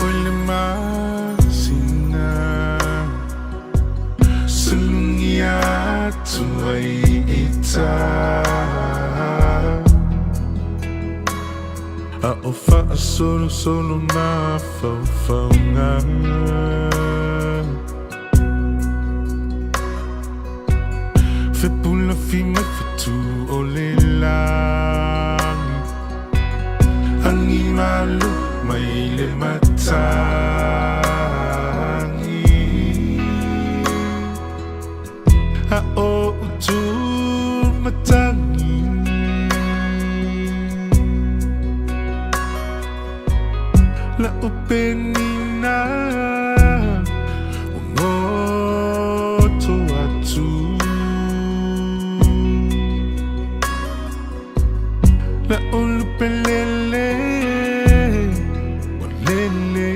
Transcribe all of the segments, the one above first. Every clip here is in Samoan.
oe le masina Sulugia atu ai i tā A o faasolosolo mafaufauga Fepulafi mai fetu o le lagi Agi malu mai le matagi A o utu matagi La o penina Ua goto atu La o lupe lele Ua lele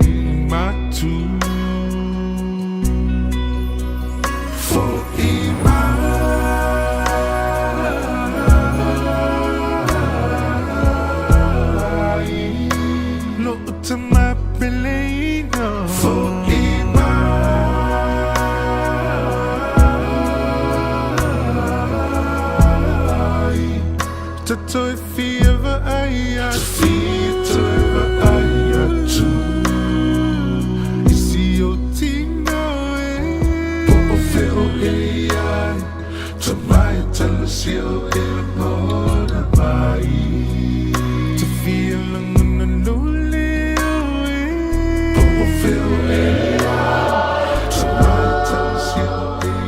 i matu Fo'i mai Lo'u tama peleina Fo'i mai Ta toe fia vaai atu Toe vaai atu I si ou tino e Po o fea o e i ai Tama e talosia o e lagona mai Ta fia lagona lou leo e Po o fea o e i ai Tama e talosia o e i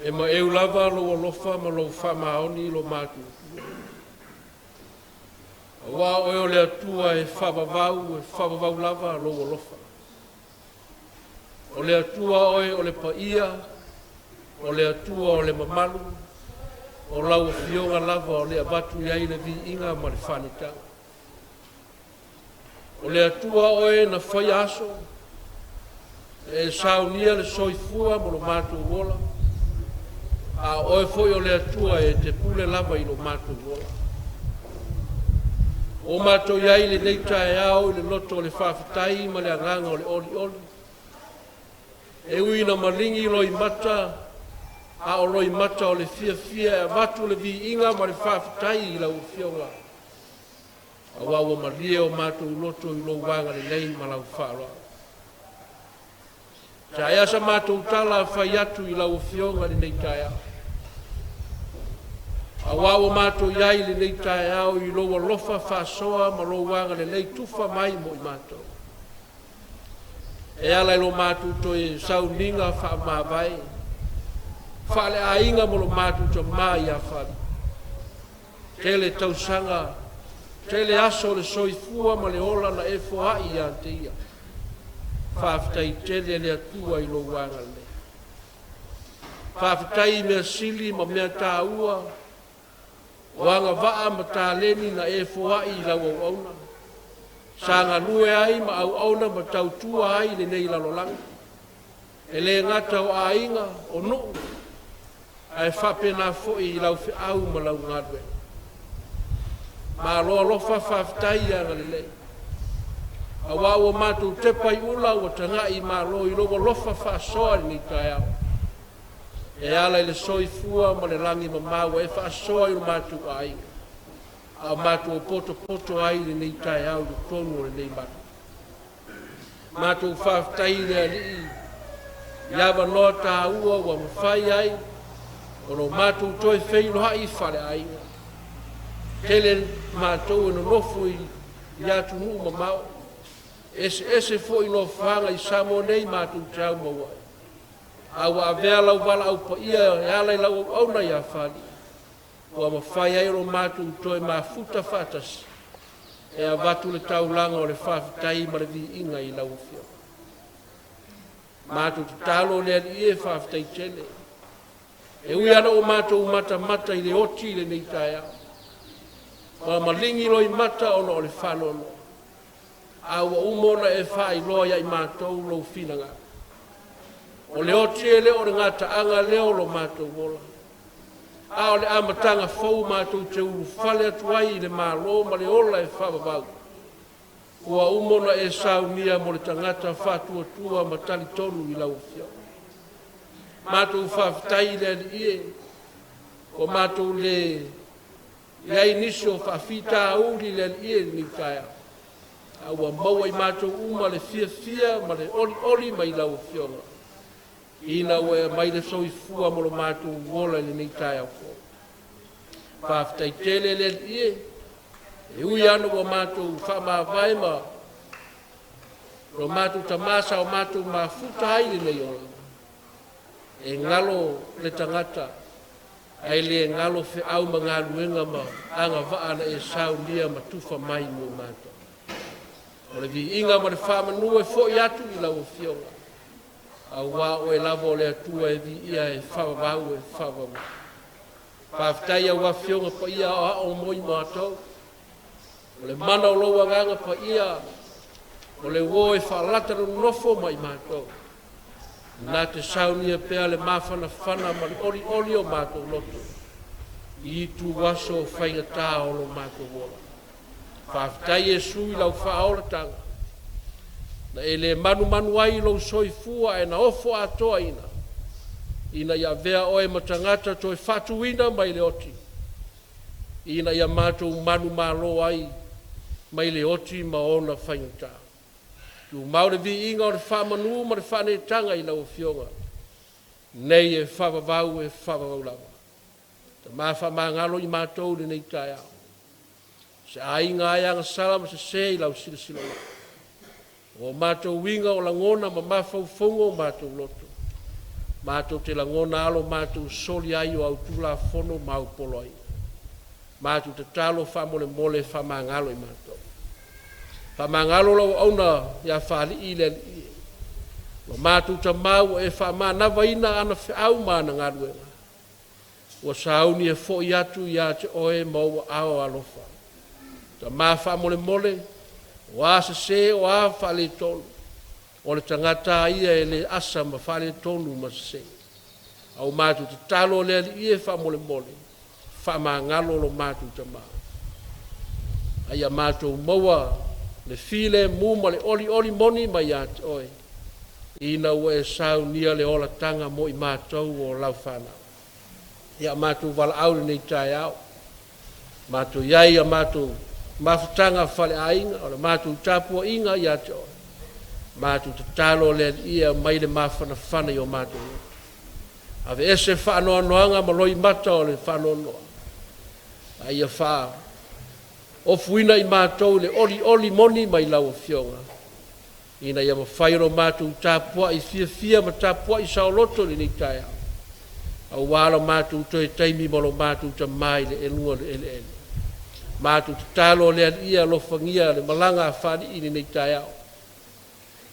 E maeu lava lou alofa ma lou faamaoni i lo matou Atua. Aua o oe o le Atua e faavavau, e faavavau lava lou alofa. O le Atua oe o le paia, o le Atua o le mamalu, o lau Afioga lava o le avatu i ai le viiga ma le faaneetaga. O le Atua oe na faia aso, na e saunia le soifua ma lo matou ola, a o oe foi o le Atua e te pule lava i lo matou ola. Ua matou i ai i lenei taeao i le loto o le faafetai ma le agaga o le olioli, e ui ina maligi loimata, a o loimata o le fiafia e avatu le viiga ma le faafetai i lau Afioga, aua ua malie o matou loto i lou agalelei ma lau faaaloalo. Taea sa matou tala fai atu i lau Afioga i lenei taeao, aua ua matou i ai i lenei taeao i lou alofa faasoa ma lou agalelei tufa mai mo i matou. E ala i lo matou toe sauniga faamavae faaleaiga ma lo matou tamā ia Fali. Tele tausaga, tele aso o le soifua ma le ola na e foai ia te ia. Faafetai tele le Atua i lou agalelei. Faafetai i mea sili ma mea taua, o agavaa ma taleni na e foai i lau auauna, sa galue ai ma auauna ma tautua ai i lenei lalolagi. E le gata o aiga, o nuu, ae faapena foi i lau feau ma lau galuega. Malo alofa, faafetai agalelei. Aua ua matou tepa i ula ua tagai i malo i lou alofa faasoa i lenei taeao. E ala i le soifua ma le lagi mama ua e faasoa i lo matou aiga, a o matou potopoto ai i lenei taeao i totonu o lenei malu. Matou faafetai i le Alii i avanoa taua ua mafai ai ona o matou toe feiloai i faleaiga. Tele matou e nonofo i atunuu mamao, eseese foi nofoaga i Samoa nei matou te aumau ai. A ua avea lau valaau paia e ala i lau auauna ia Fali, ua mafai ai ona matou toe mafuta faatasi e avatu le taulaga o le faafetai ma le viiga i lau Afioga. Matou tatalo le Alii e faafetai tele. E ui lava ua matou matamata i le oti i lenei taeao, ma maligi loimata ona o le faanoanoa, a ua uma ona e faailoa ia i matou lou finagalo. O le oti e le o le gataaga lea o lo matou ola, a o le amataga fou matou te ulufale atu ai i le Malo ma le ola e faavavau, ua uma ona e saunia mo le tagata faatuatua ma talitonu i lau Afioga. Matou faafetai i le Alii e, ua matou le i ai nisi o faafitauli i le Alii e i lenei taeao, a ua maua i matou uma le fiafia ma le olioli mai lau Afioga, ina ua e aumai le soifua mo lo matou ola i lenei taeao fou. Faafetai tele le Alii e, e ui lava ina ua matou faamavae ma lo matou tama sa o matou mafuta ai i lenei olaga, e galo le tagata ae le galo feau ma galuega ma agavaa na e saunia ma tufa mai mo matou. O le viiga ma le faamanu e foi atu i lau Afioga, aua o oe lava o le Atua e viia e faavavau e faavavau. Faafetai i au Afioga Paia Aoao mo i matou, o le mana o lou Agaga Paia, o le uo e faalata nonofo ma i matou, na te saunia pea le mafanafana ma le olioli o matou loto i ituaso faigata o lo matou ola. Faafetai Iesu i lau faaolataga, na e le manumanu ai i lou soifua ae na ofo atoaina, ina ia avea oe ma tagata toe faatuina mai le oti, ina ia matou manumalo ai mai le oti ma ona faigata. Tumau le viiga o le faamanu ma le faaneetaga i lau Afioga, nei e faavavau e faavavau lava. Tama faamagalo i matou i lenei taeao, se aiga e agasala ma sese i lau silasila mai. O matou uiga o lagona ma mafaufauga o matou loto, matou te lagona alo matou soli ai o au Tulafono ma au Poloaiga. Matou tatalo faamolemole faamagalo i matou. Faamagalo lau auauna ia Faalii le Alii, lo matou tama ua e faamanavaina ana feau ma ana galuega, ua sauni e foi atu ia te oe ma ou aao alofa. Tama faamolemole, o a sese o a faaletonu, o le tagata a ia e le asa ma faaletonu ma sese. A ua matou tatalo le Alii e faamolemole, faamagalo lo matou tama. A ia matou maua le filemu ma le olioli moni mai ia te oe, ina ua e saunia le olataga mo i matou o lau fanau. Ia matou valaau i lenei taeao, matou i ai ia matou mafutaga faleaiga, o le matou tapuaiga ia te oe, matou tatalo le Alii e aumai le mafanafana i o matou loto. Aveese faanoanoaga ma loimata o le faanoanoa, a ia faaofuina i matou le olioli moni mai lau Afioga, ina ia mafai ona matou tapuai fiafia ma tapuai saoloto i lenei taeao, aua lo matou toe taimi ma lo matou tama i le luga o le eleele. Matou tatalo le Alii e alofagia le malaga a Faalii i lenei taeao,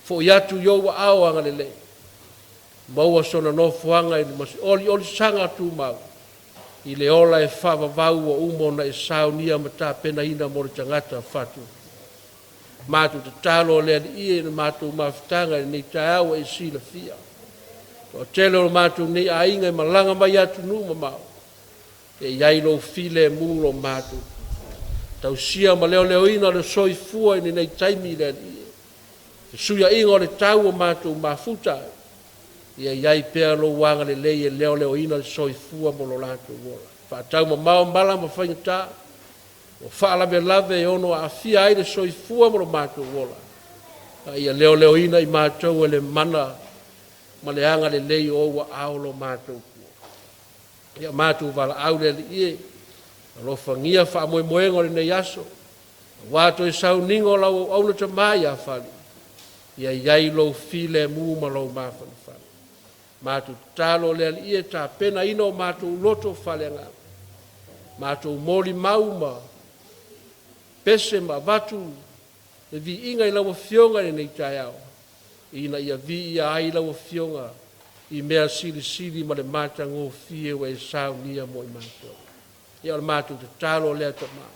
foi atu i ou aao agalelei, maua sona nofoaga ma se oliolisaga tumau i le ola e faavavau ua uma ona e saunia ma tapenaina mo le tagata faatuatua. Matou tatalo le Alii i le matou mafutaga i lenei taeao ua e silafia. Toatele o matou nei aiga e malaga mai atunuu mamao, e i ai lou filemu lo matou tausia ma leoleoina o le soifua i lenei taimi i le Alii. Fesuiaiga o le tau ua matou mafuta ai, ia i ai pea lou agalelei e leoleoina le soifua ma lo latou ola. Faataumamao mala ma faigata o faalavelave e ono aafia ai le soifua ma lo matou ola. A ia leoleoina i matou e le mana ma le agalelei o ou aao lo matou Atua. Ia matou valaau le Alii e, alofagia faamoemoega o lenei aso, aua toe sauniga o lau auauna tama ia Fali, ia i ai lou filemu ma lou mafanafana. Matou tatalo le Alii e tapenaina o matou loto faaleagaga, matou molimau ma pese ma avatu le viiga i lau Afioga i lenei taeao, ina ia viia ai lau Afioga i mea silisili ma le matagofie ua e saunia mo i matou. Ia o le matou tatalo lea Tama,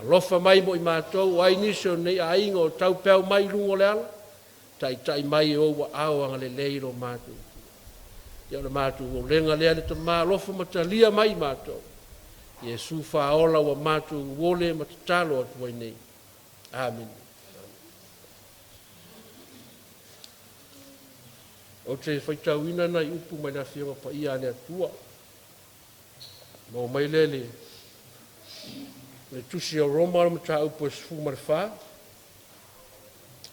alofa mai mo i matou, o ai nisi o lenei aiga o taupeau mai i luga o le ala, taitai mai e ou aao agalelei lo matou. Ia o le matou olega lea le Tama, alofa ma talia mai i matou. Iesu faaola ua matou ole ma tatalo atu ai nei. Amene. Ou te faitauina nai upu mai le Afioga Paia a le Atua. Maua mai lea i le Tusi a Roma, le mataupu e 14,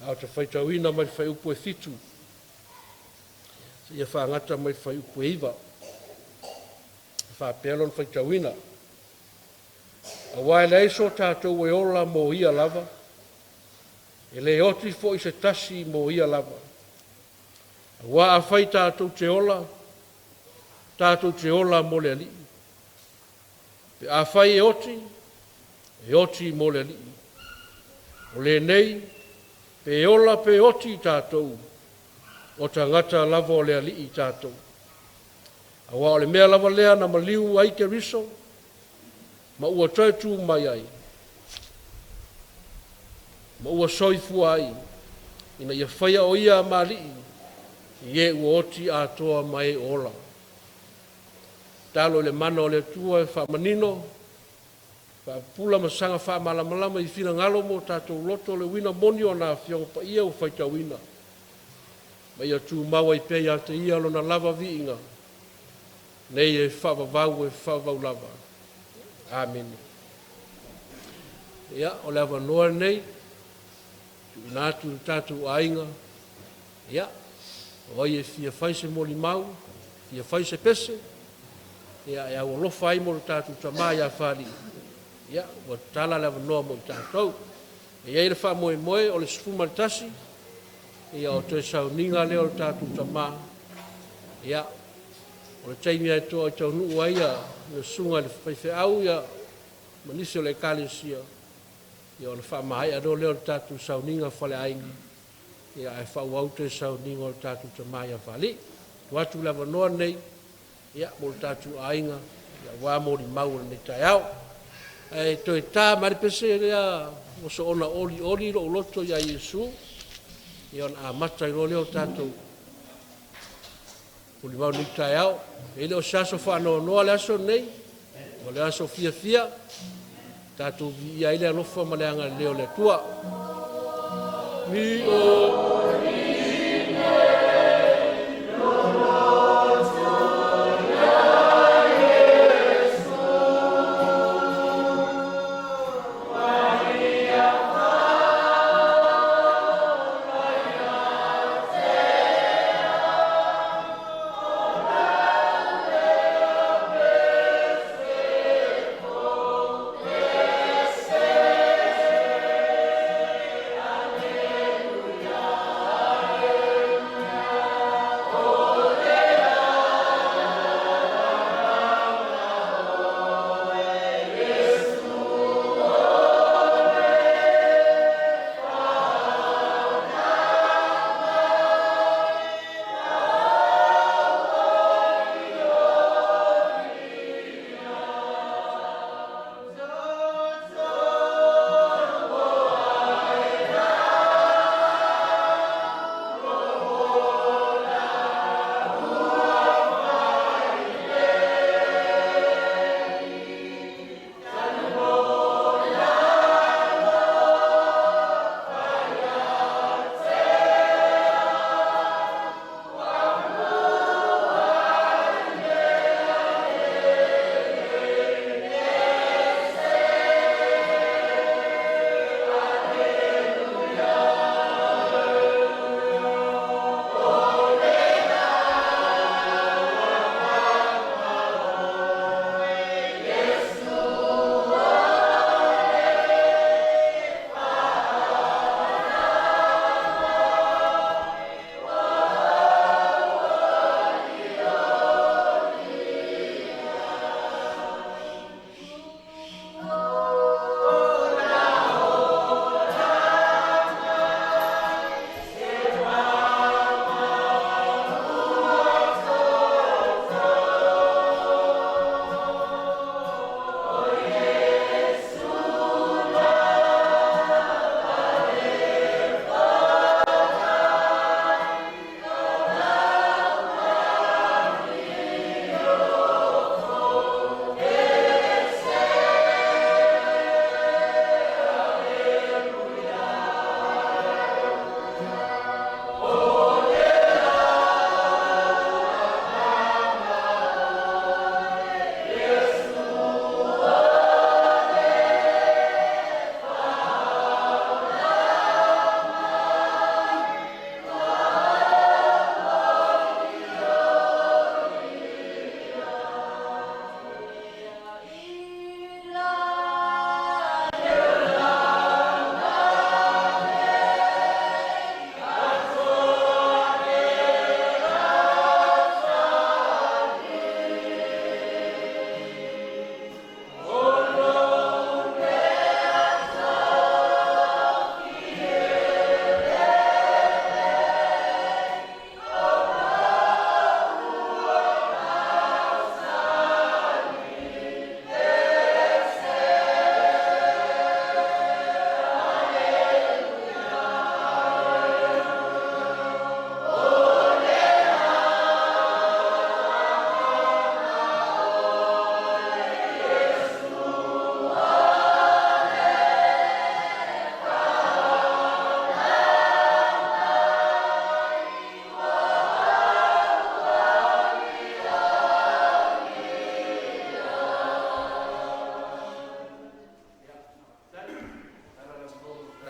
ae ou te faitauina mai le fuaiupu e 7 seia fagata mai le fuaiupu e 9. E faapea lona faitauina: “Aua e leai so tatou e ola mo ia lava, e le oti foi se tasi mo ia lava. Aua afai tatou te ola, tatou te ola mo le Alii. Pe afai e oti, e oti mo le Alii. O lenei, pe ola pe oti tatou, o tagata lava o le Alii tatou. Aua o le mea lava lea na maliu ai Keriso ma ua toe tu mai ai, ma ua soifua ai, ina ia faia o Ia ma Alii i e ua oti atoa ma e o ola. Tatalo i le mana o le Atua e faamanino, faapupula ma saga faamalamalama i finagalo ma o tatou loto le uiga moni o ana Afioga Paia ua faitauina, ma ia tumau ai pea ia te Ia Lona lava viiga, nei e faavavau e faavavau lava. Amene. Ia, o le avanoa lenei e tuuina atu i le tatou aiga, ia, o ai e fia fai se molimau, fia fai se pese, ia, e aualofa ai mo le tatou tama ia Faliuia, ua tatala le avanoa mo i tatou. E i ai le faamoemoe o le 11, ia o toe sauniga lea o le tatou tama, ia, o le taimi lava e toa taunuu ai le susuga i le faifeau ma nisi o le Ekalesia, ia ona faamaea loa lea o le tatou sauniga faaleaiga, ae faaauau toe sauniga o le tatou tama ia Faalii. Tuu atu le avanoa lenei mo le tatou aiga aua molimau o lenei taeao. Ae toe ta mai lava le pese lea, ua soona olioli lou loto ia Iesu, ia ona amata ai loa lea o le tatou molimau i lenei taeao. E le o se aso faanoanoa le aso lenei, o le aso fiafia, tatou viia ai le alofa ma le agalelei o le Atua.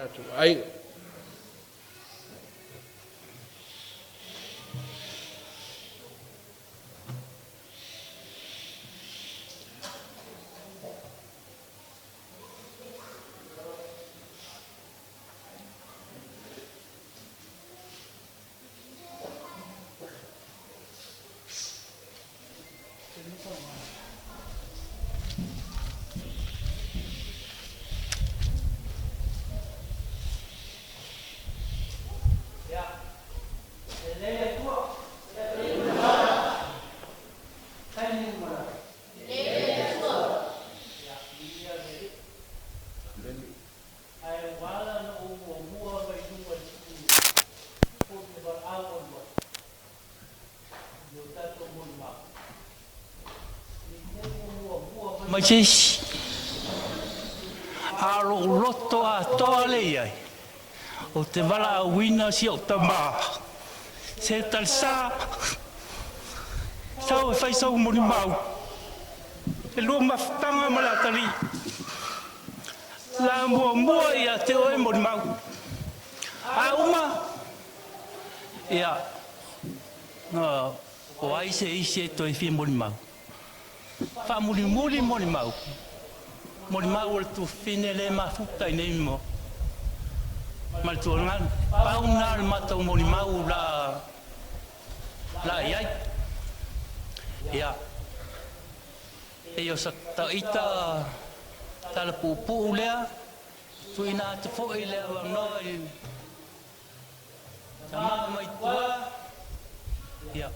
tatou aiga. Mai se isi, a o lou loto atoa lea i ai, ou te valaauina si ou tamā, se talesa, sau e fai sou molimau, e lua mafutaga ma le atalii, la muamua ia te oe molimau. A uma, ia, na o ai se isi e toe fia molimau? Faamulimuli molimau, molimau o le tuafafine lea e mafuta i nei mo ma le tuagane. Pau lena o le matou molimau o le a i ai. Ia, pei o sa ita tala puupuu lea, tuuina atu foi le avanoa i tama mai tua, ia,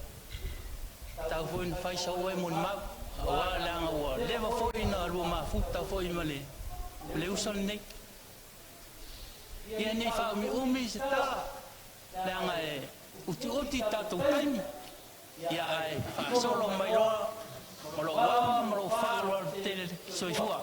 tau foi na fai sau e molimau, auā leaga ua leva foi na lua mafuta foi ma le le uso lenei. Ia nei faaumiumi se tala, leaga e utiuti tatou taimi, ia ae faasolo mai loa ma lou ava ma lou faaaloalo tele. Soifua.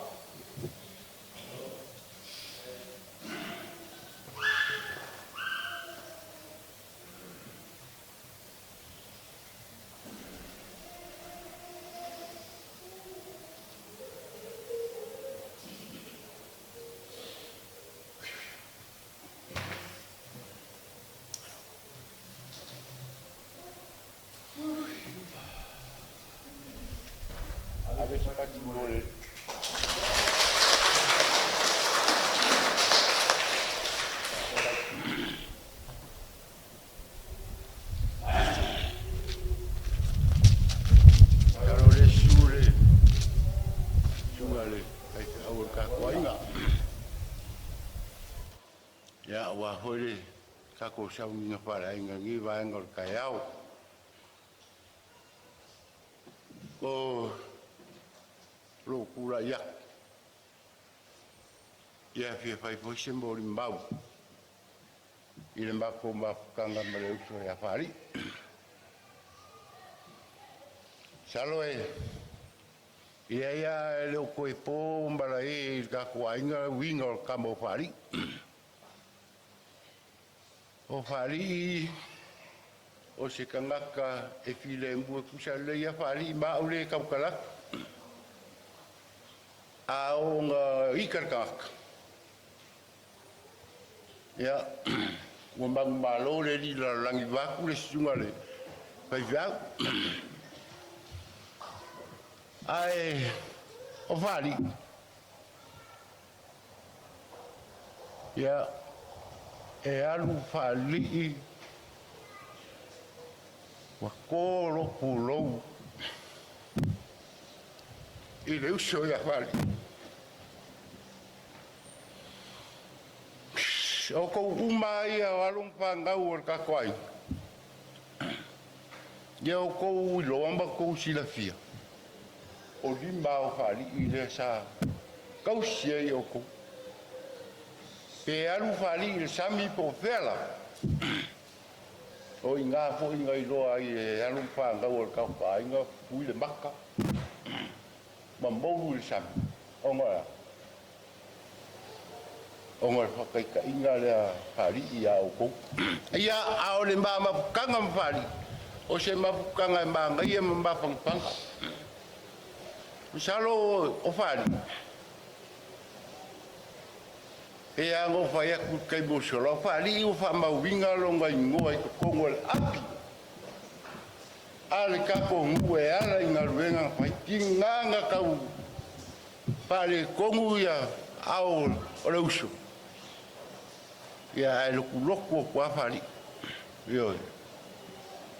Ave se pati mo le Masalo o lea e susu le susuga i le faifeau o le tatou aiga. Ia, aua foi le tatou sauniga faaleaiga i lenei vaega o le taeao. O lou tulai atu, ia e fia fai foi se molimau i le matou mafutaga ma le uso ia Faalii. Masalo e leai lava, e le o toe po malae i le tatou aiga le uiga o le tama o Faalii. O Faalii o se tagata e filemu, e tutusa lelei lava Faalii ma au lea e tautala atu. A oo ina ita le tagata, ia ua manumalo le alii o le lalolagi vaeatu le susuga i le faifeau. Ae o Faalii, ia e alu Faalii ua to lou pulou i le uso ia Faalii. O outou uma lava ia o alo ma fanau a le tatou aiga, ia outou iloa ma outou silafia, o lima lava o Faalii lea sa tausi ai outou. Pe alu Faalii i le sami po o fea lava, o i ina foi na iloa ai e alo ma fanau a le tatou aiga fui le mata ma moulu i le sami, ona o le a? Ona o le faataitaiga lea a Faalii ia outou. Ia, a o le ma mafutaga ma Faalii, o se mafutaga e manaia ma mafanafana. Masalo o Faalii, Pe a na ou fai atu i le taimi ua sola, o Faaalii ua faamauina lona igoa i totonu o le api a le tatou nuu e ala i galuega na fai. Tiga na tau faaletonu ia aao o le uso, ia ae lotulotu atu lava Faaalii. Ioe.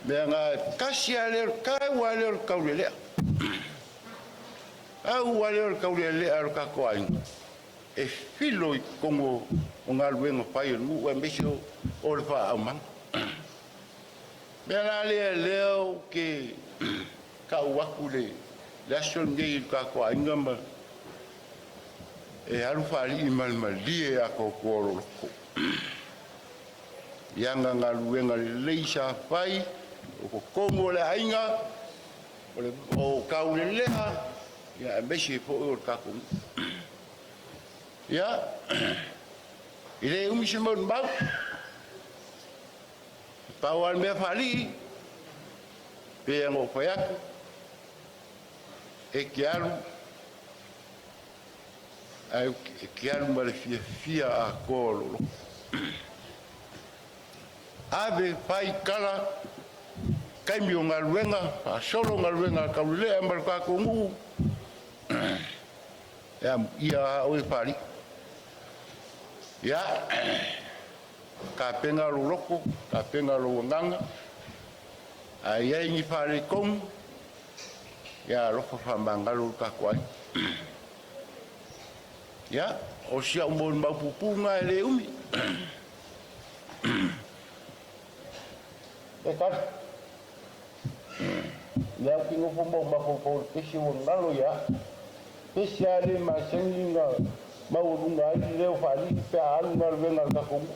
Mea na e tasi lava lea, o le tau lava lea o le taulelea. Pau lava lea o le taulelea o le tatou aiga e filo i totonu o galuega fai a le nuu aemaise o le faaumaga. O le mea la lea lea ou te tau atu i le aso lenei i le tatou aiga ma e alu Faaalii ma le malie atoatoa o lou loto i ana galuega lelei sa fai o totonu o le aiga, o taulelea, aemaise foi o le tatou nuu. Ia, e le umi se molimau, pau lava le mea Faaalii, pei ona ou fai atu, e te alu ae e te alu ma le fiafia atoa o lou loto. Ave fai tala, taimi o galuega, faasolo galuega a Taulelea ma le tatou nuu, e amuia lava oe Faaalii. Ia, tapena lou loto, tapena lou agaga, a i ai ni faaletonu, ia alofa faamagalo le tatou aiga. Ia, o si au molimau puupuu lena e le umi. E tali. Lea ou te nofo ma ou mafaufau i le pese ua galo ia au. Pese lava le masani na maualuga ai le leo o Faaalii pe a alu galuega a le tatou nuu.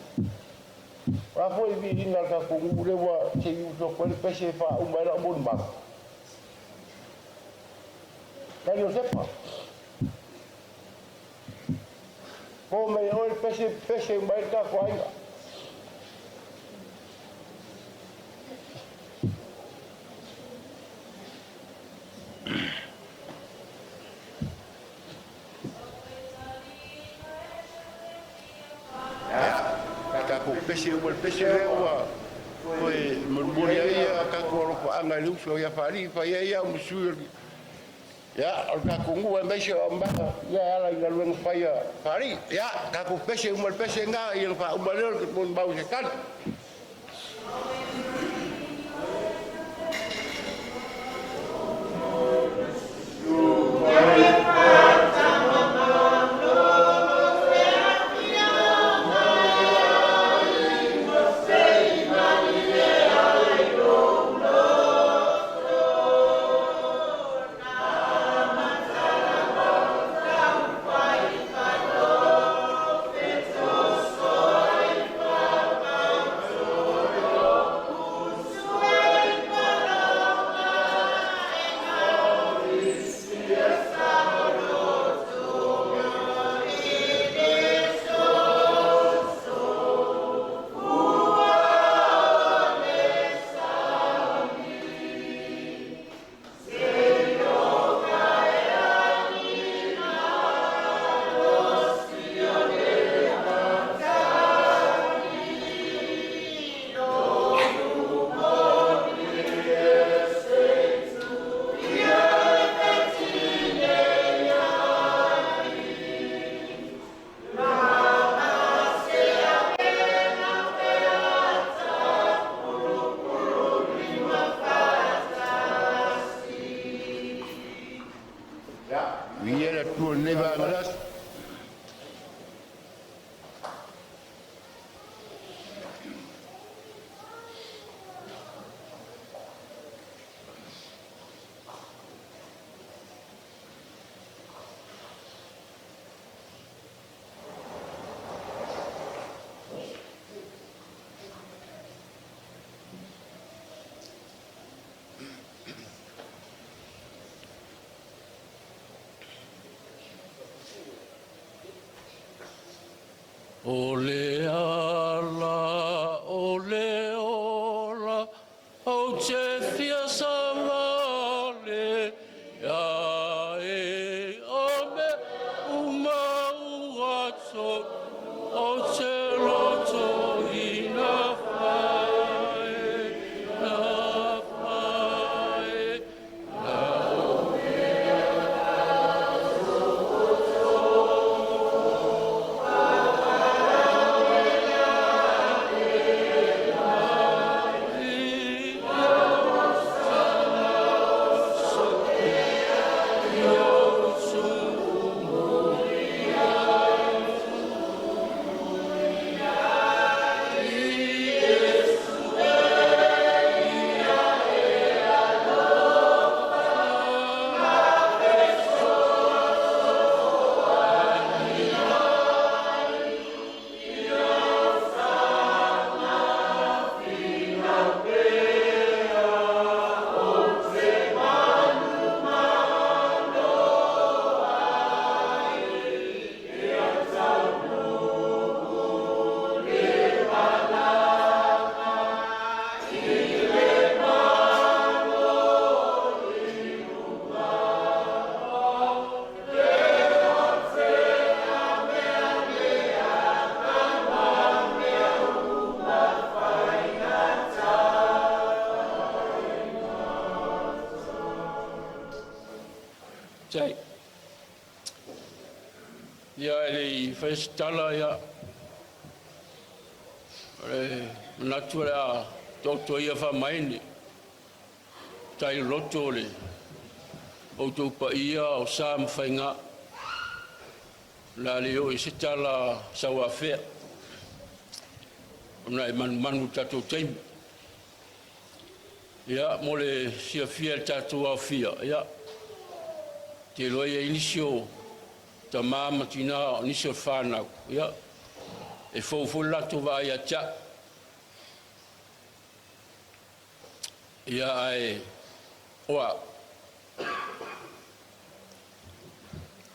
O a foi viiga a le tatou nuu lea ua se i usu atu ai le pese e faauma ai lau molimau. Tali Iosepa, po mai e oe le pese, pese uma ai le tatou aiga. Ia, tatou pese uma le pese lea ua toe molimoli ai a tatou alofaaga i le uso ia Faaalii, fai ai au ma sui o le, ia, o le tatou nuu aemaise o aumaga ia e ala i galuega fai a Faaalii. Ia, tatou pese uma le pese lena, ia ona faauma lea o le molimau i se tali. Viia le Atua i lenei vaega o le aso. O le ala o le ola ou te fia savali ai o mea uma ua tonu. Ou te loto ina fai, na fai. Sai. Ia e le i faia se tala ia, o le manatu o le a taoto ia faamaene, tai loto o le outou paia o sa ma faiga. O le a le oo i se tala sauafea, ona e manumanu i le tatou taimi. Ia, mo le silafia e le tatou aofia, ia, ou te iloa e i ai nisi o tama ma tina, o nisi o fanau, ia, e fou foi le latou vaai ia te au. Ia, ae o au,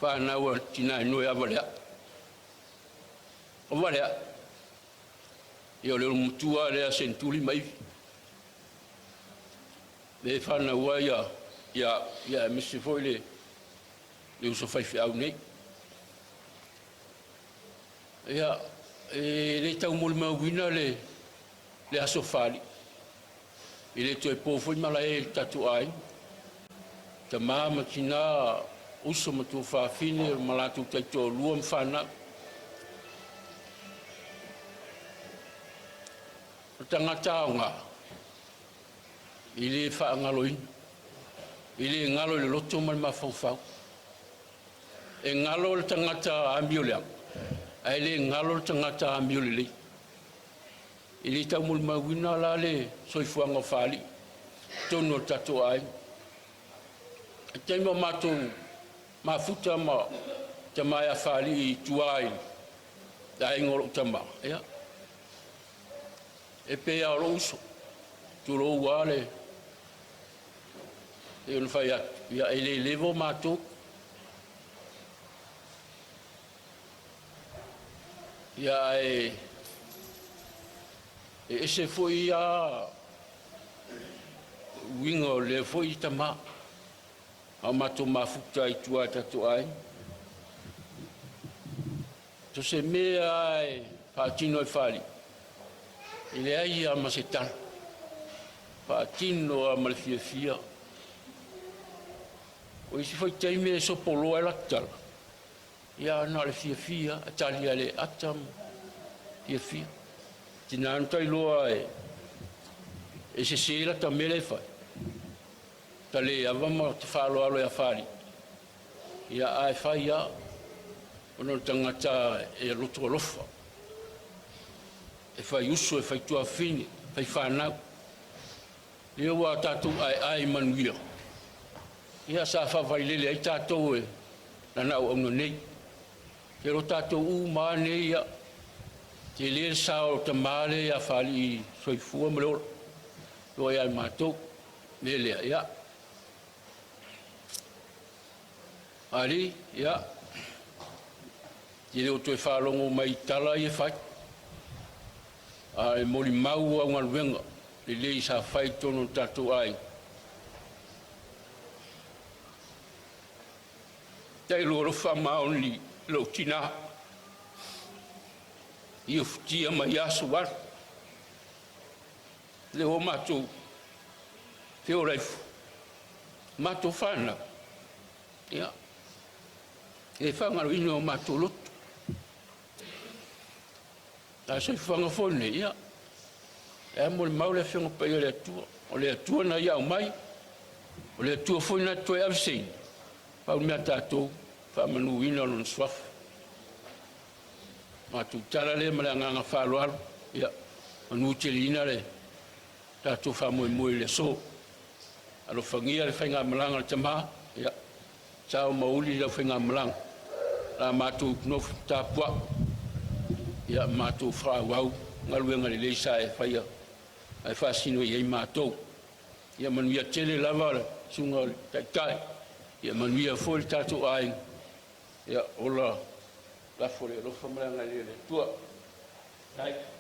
fanau a le tina e nua ia Valea'u. O Valea'u, ia o le olomatua lea a Senetuli ma Ivi, lea e fanau ai ia au, ia aemaise foi le uso faifeau nei. Ia, e le taumolimauina le aso Faraile, e le toe po foi malae i le tatou aiga, tama ma tina, uso ma tuafafine ma latou taitoalua ma fanau. O le tagata aoga, e le faagaloina, e le galo i le loto ma le mafaufau. E galo le tagata amioleaga, ae le galo le tagata amiolelei. E le taumolimauina la le soifuaga o Faalii i totonu o le tatou aiga. I le taimi o matou mafuta ma tama ia Faalii i tua i le aiga o lou tama, ia, e pei lava o lou uso, tulou lava le pei ona fai atu, ia e le level matou. Ia ae e ese foi lava uiga o lea foi tama, a o matou mafuta i tua i tatou aiga. So se mea lava e faatino e Faalii, e leai lava ma se tala, faatino lava ma le fiafia. O isi foi taimi e sopoloa ai lata tala, ia na o le fiafia, e tali lava i le ata ma fiafia. Tina ona tailoa e sese lata mea lea e fai, ta le ava ma te faaaloalo ia Faalii, ia ae fai lava, ona o le tagata e loto alofa, e fai uso, e fai tuafafine, e fai fanau. Ia ua tatou aeae i manuia, ia sa faavailele ai tatou e lana auauna nei. Ia lo tatou uma lava nei, ia, tele le sao o tama lea ia Faaalii soifua ma le ola, o ia matou. Le lea, ia. Faaalii, ia, e le o toe faalogo mai i tala ia fai, a e molimau au galuega lelei sa fai i totonu o le tatou aiga. Tailo alofa maoni lou tina. I ufutia mai ia aso ua alu, lea ua matou feola ai matou fanau, ia, e faagaloina o matou loto. A soifuaga foi lenei, ia, e a molimau le Afioga Paia o le Atua. O le Atua na ia aumai, o le Atua foi na te toe aveseina, pau le mea a tatou, faamanuina Lona Suafa. Matou tala lea ma le agaga faaaloalo, ia manuteleina le tatou faamoemoe i le aso. Alofagia le faigamalaga a le tama, ia sao ma uli lau faigamalaga, la matou nofo tapuai, ia matou faaauau galuega lelei sa e faia ae faasino i ai matou. Ia manuia tele lava le susuga i le Taitai, ia manuia foi le tatou aiga, ia ola lafo i le alofa ma le agalelei o le Atua. Faafetai.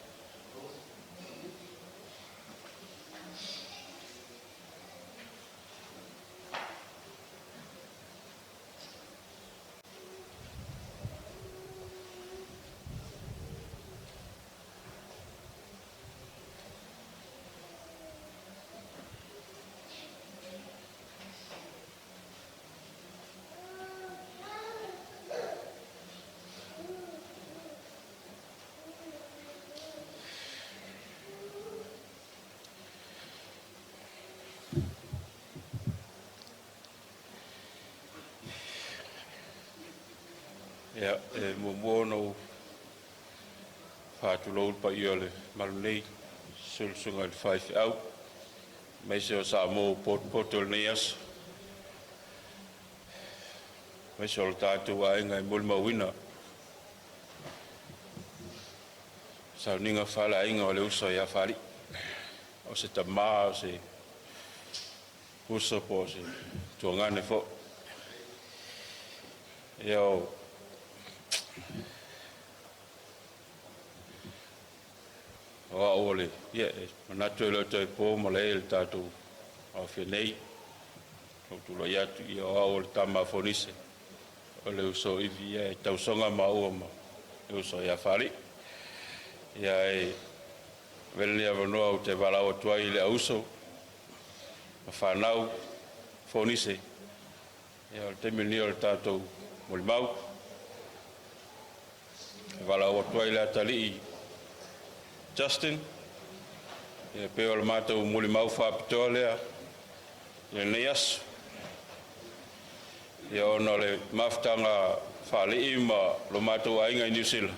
Ia, e muamua ona ou faatulou i le paia o le malu nei, susu i le susuga i le faifeau, aemaise o Samoa ua potopoto i lenei aso, aemaise o le tatou aiga e molimauina le sauniga faaleaiga o le uso ia Faalii, o se tama, o se uso po o se tuagane foi. Ia, o au o le, ia, e manatu e le o toe po malae i le tatou aofia nei. Ua ou tulai atu, ia o au o le tama a Fonise, o le uso a Ivi, ia e tausoga maua ma le uso ia Faalii. Ia e avea lenei avanoa ou te valaau atu ai i le auuso ma fanau Fonise, ia o le taimi lenei o le tatou molimau. E valaau atu ai le atalii Justin, e pei o le matou molimau faapitoa lea i lenei aso. Ia ona o le mafutaga a Faaalii ma lo matou aiga i Niu Sila,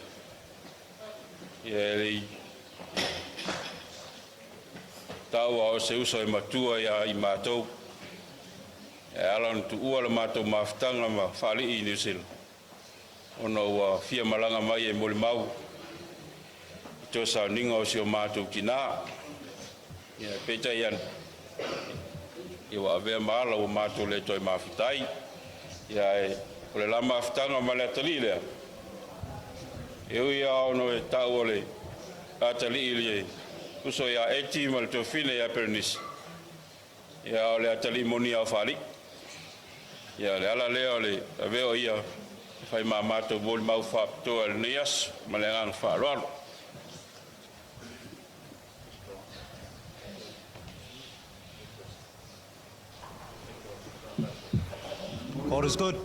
ia e le i taua o se uso e matua ia i matou. E ala ona tuua le matou mafutaga ma Faalii i Niu Sila, ona ua fia malaga mai e molimau i toe sauniga o si o matou tina. Ia peitai ane, ia ua avea ma ala ua matou le toe mafuta ai. Ia ae o le la mafutaga ma le atalii lea, e ui lava ona e tau o le atalii i le uso ia Eti ma le tuafafine ia Perenisi, ia o le atalii moni lava o Faaalii. Ia o le ala lea o le avea o ia e fai ma matou molimau faapitoa i lenei aso ma le agaga faaaloalo. God is good.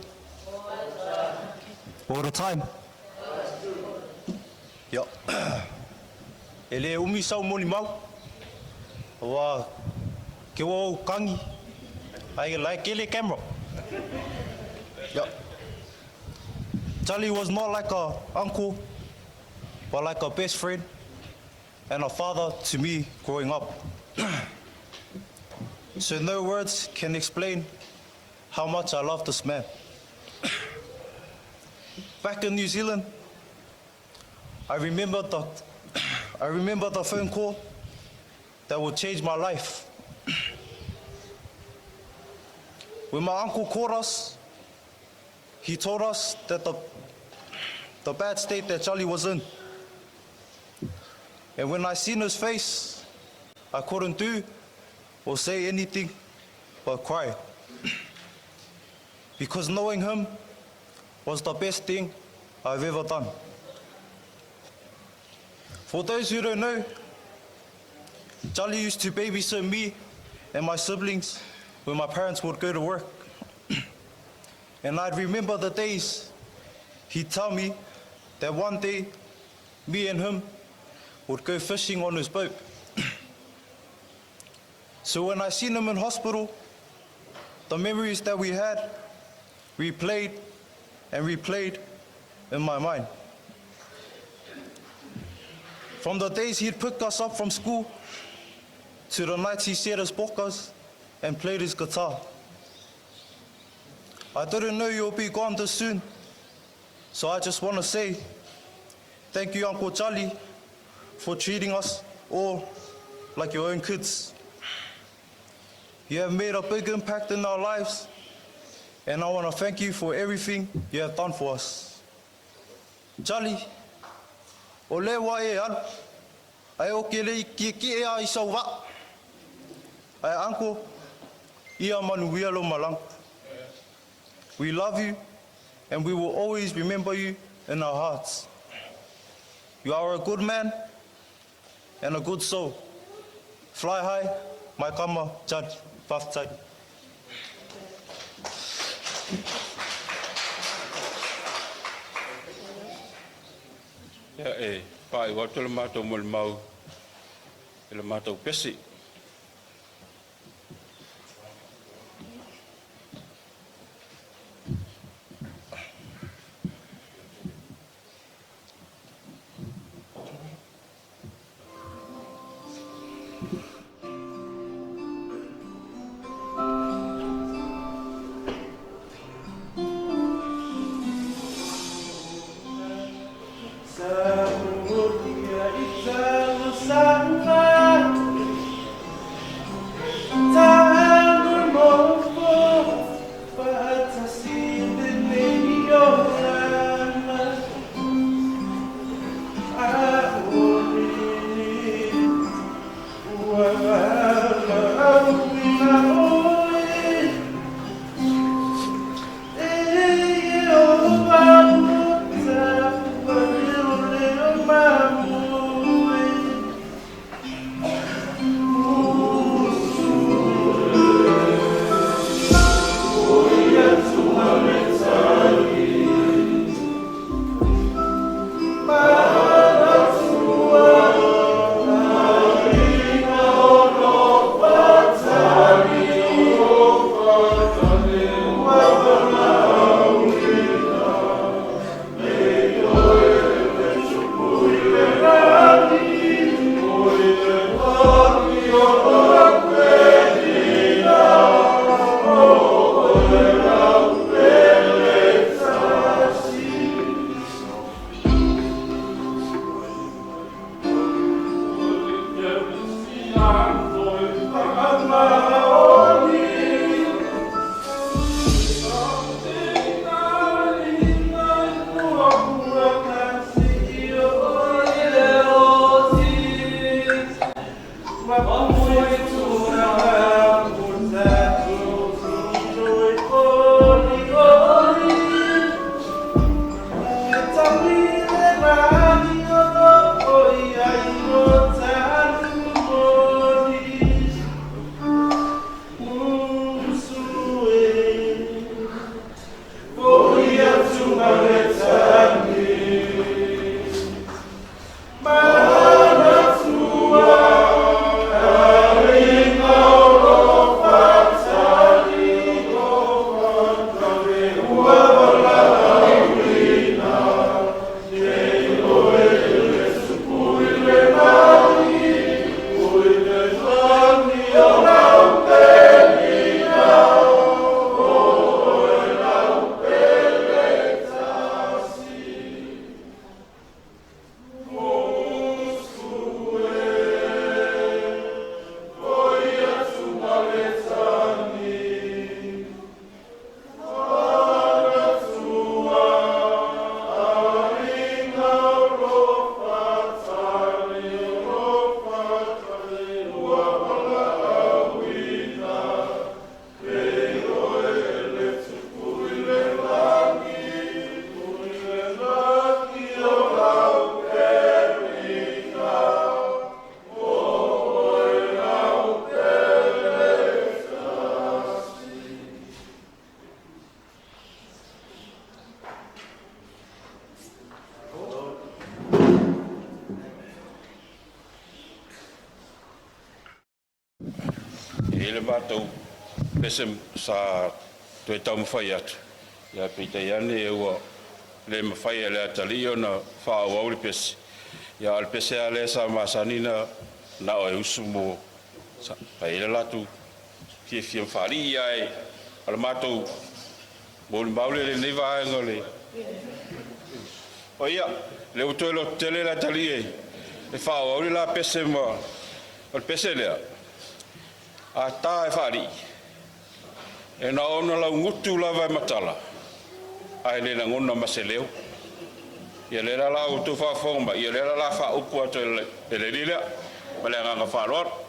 All the time. Ia. E le umi sau molimau. Aua ke ua ou kagi ai la e kele camera. Ia. Charlie was not like a uncle, but like a best friend and a father to me growing up. So no words can explain how much I love this man. Back in New Zealand, I remember the I remember the phone call that would change my life. When my uncle called us, he told us that the the bad state that Charlie was in. And when I seen his face, I couldn't do or say anything but cry. Because knowing him was the best thing I've ever done. For those who don't know, Charlie used to babysit me and my siblings when my parents would go to work. And I'd remember the days he'd tell me that one day me and him would go fishing on his boat. So when I seen him in hospital, the memories that we had replayed and replayed in my mind. From the days he'd pick us up from school to the nights he shared his pokas and played his guitar. I didn't know you'll be gone this soon, so I just want to say thank you, Uncle Charlie, for treating us all like your own kids. You have made a big impact in our lives, and I want to thank you for everything you have done for us. Charlie, o le wa e alu, ai o ke lei ki ki e a i sau va. Ai uncle, ia manuia lo malang. We love you, and we will always remember you in our hearts. You are a good man and a good soul. Fly high, my kama, Judge, Faftai. Ia e faaiu atu le matou molimau i le matou pesi. E i ai le matou pese sa toe taumafai atu, ia peitai ane ua le mafai e le atalii ona faaauau le pese, ia a o le pese lava lea sa masani ona manao e usu mo sa fai ai le latou fiafia ma faalii. Ae o le matou molimau lea i lenei vaega o le paia, lea ua toe lototele le atalii e faaauau le la pese ma o le pese lea, a ta e faalii, e na ona laugutu lava e matala ae le lagona ma se leo. Ia lea la la outou faafofoga mai, ia lea la o le a faaupu atu e le alii lea. Ma le agaga faaaloalo.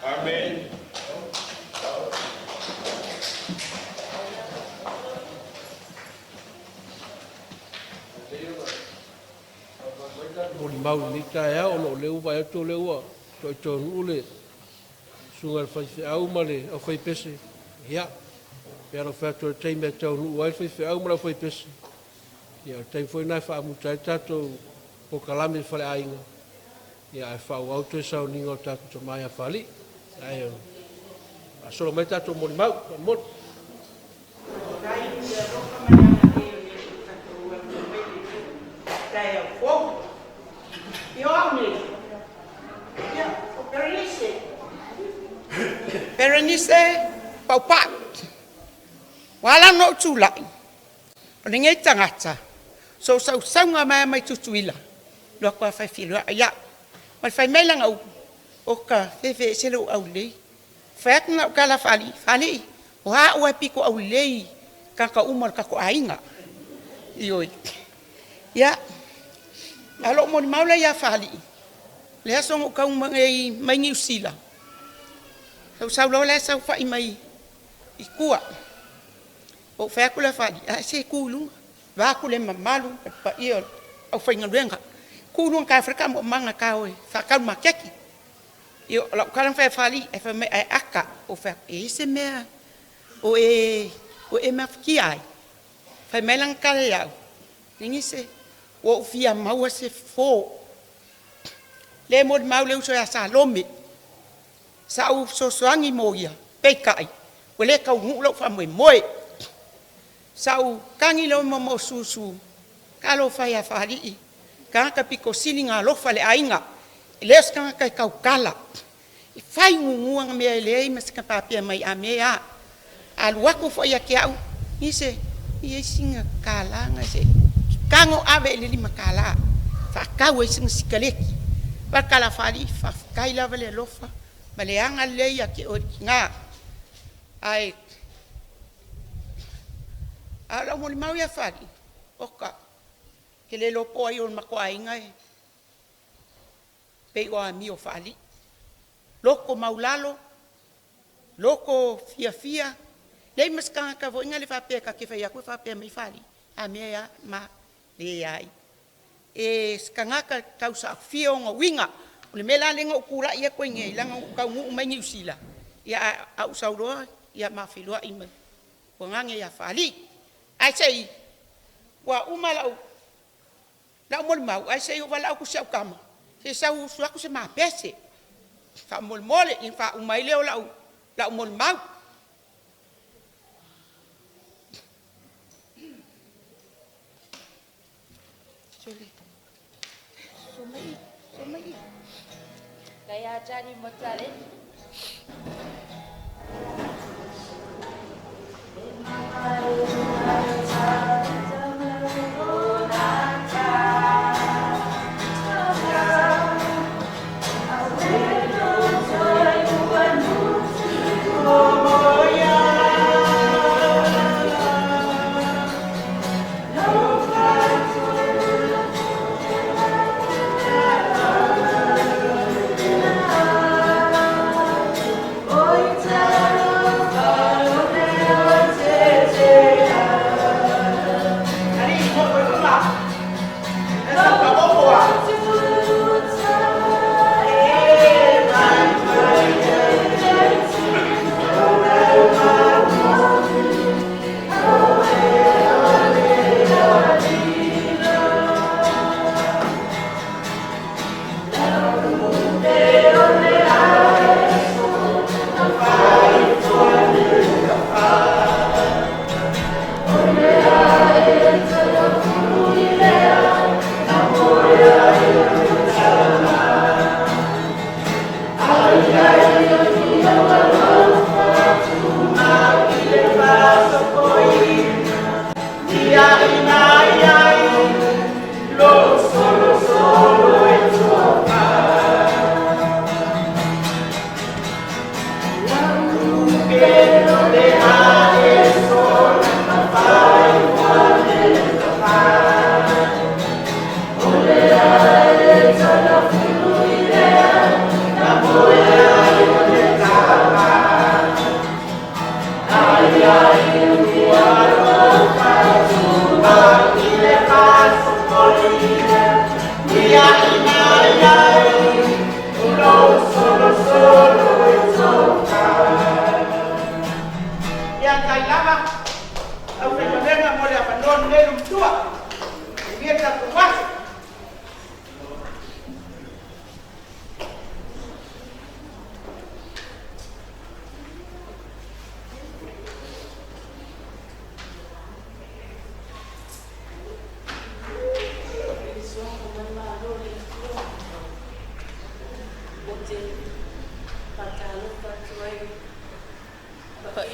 Amene. Molimau i lenei taeao ona o lea ua vaai atu o lea ua toitonu'u le susuga i le faifeau ma le aufaipese. Ia, pei ona ou fai atu o le taimi e taunuu ai le faifeau ma le aufaipese, ia o le taimi foi lena e faamuta ai le tatou polokalame faleaiga, ae faaauau toe sauniga o tatou tama ia Papalii. Ae faasolo mai tatou molimau faamolemole. Faafetai i le alofa ma le agalelei o le Berenice Paupau. Ua ala ona ou tulai, o lenei tagata so o sausauga mai lava mai Tutuila, alu atu lava feiloai au. Ma le fai mai lana upu, oka fefe ese lou aulelei. Fai atu lau tala faalii, Faalii o au e pito aulelei i tagata uma o le tatou aiga. Ioe. Ia, a o lou molimau lea ia Faalii, le aso na ou tau nei mai Niu Sila, ou sau loa la e saofai mai i tua. Ou fai atu lea Faalii, a se tu i luga, vaeatu le mamalu ma le paia o le aufaigaluega, tu i luga ta o e fai le taamoemoega ta o e faatau i le maketi. Ia o lau tala na fai atu i Faalii, ae fai mai ae ata. Ou fai atu, e i ai se mea o e mafatia ai? Fai mai lana tala ia te au, Penise, ua ou fia maua se fofo. Lea e molimau le uso ia Salome, sa ou fesoasoani mo ia, peitai ua le taunuu lou faamoemoe. Sa ou tagi loa i moomoo susu, talofa e ia Faalii, tagata aupito sili ona alofa i le aiga, e le o se tagata e tautala, e fai mumu ana mea e leai ma se faapea mai a mea e a. A alu atu foi ia te au, Penise e i ai sina $1 se i… tago ave i le $5 e faatau ai sina sikaleki. Vaai i le tala a Faalii, faafetai lava le alofa ma le agalelei ia te oe le tina. Ae o lau molimau ia Faalii, oka, ou te le iloa po o ai o le matou aiga e pei o amio a Faalii, loto maualalo, loto fiafia, leai ma se tagata foi lele faapea ta te fai atu e faapea mai Faalii, a mea e a ma? Leai, o se tagata e tausaofia ona uiga. O le mea la lea na ou tulai atu ai nei leaga na ou taunuu mai Niu Sila ae ou sau loa ma feiloai ma le tuagane ia Faalii. Ae se i, ua uma lau molimau ae se i ou valaau atu i si au tama se i sau e usu atu se ma pese faamolemole, ia ona faauma ai lea o lau molimau.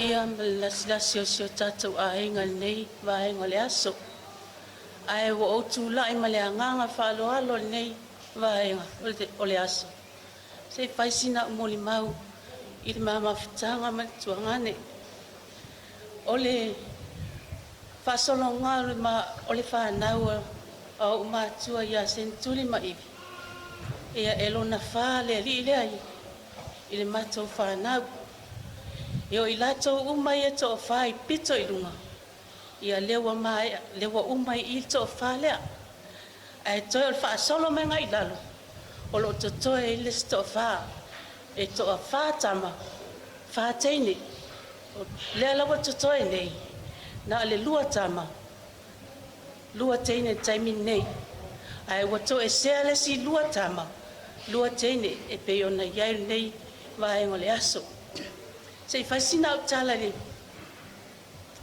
Paia ma le lasilasi o si o tatou aiga i lenei vaega o le aso. Ae ua ou tulai ma le agaga faaaloalo i lenei vaega o le aso, se i fai sina au molimau i le ma mafutaga ma le tuagane. O le faasologa o le fanau a ou matua ia Senetuli ma Ivi, ia e lona fa le alii lea i le matou fanau. E o i latou uma ia e toafa i pito i luga, ia lea ua maea, lea ua uma i i le toafa lea. Ae toe o le faasolo mai agai i lalo, o lo o totoe ai le isi toafa. E toafa tama, fa teine. O lea la ua totoe nei, na o le lua tama, lua teine i le taimi lenei. Ae ua toesea le isi lua tama, lua teine e pei ona i ai lenei vaega o le aso. Se i fai sina au tala i le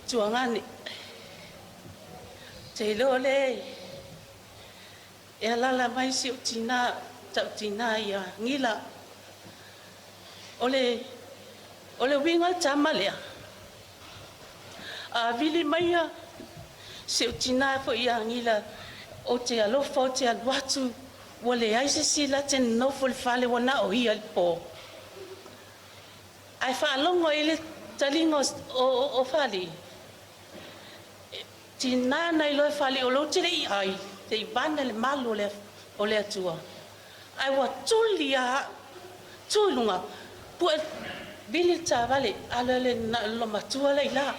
tuagane. Ou te iloa o lea e alaala mai si ou tina, tautina ia Gila. O le uiga o le tama lea, a vili maia si ou tina foi ia Gila ou te alofa ou te alu atu, ua leai se isi la te nonofo i le fale ua na o ia i le po. Ae faalogo i le taliga o Faalii, tiga ona iloa e Faalii o lea ou te le i ai, seivane le malu o le Atua, ae ua tuli lava au, tu i luga, pue, vili le taavale, alu e le loomatua la e i ila.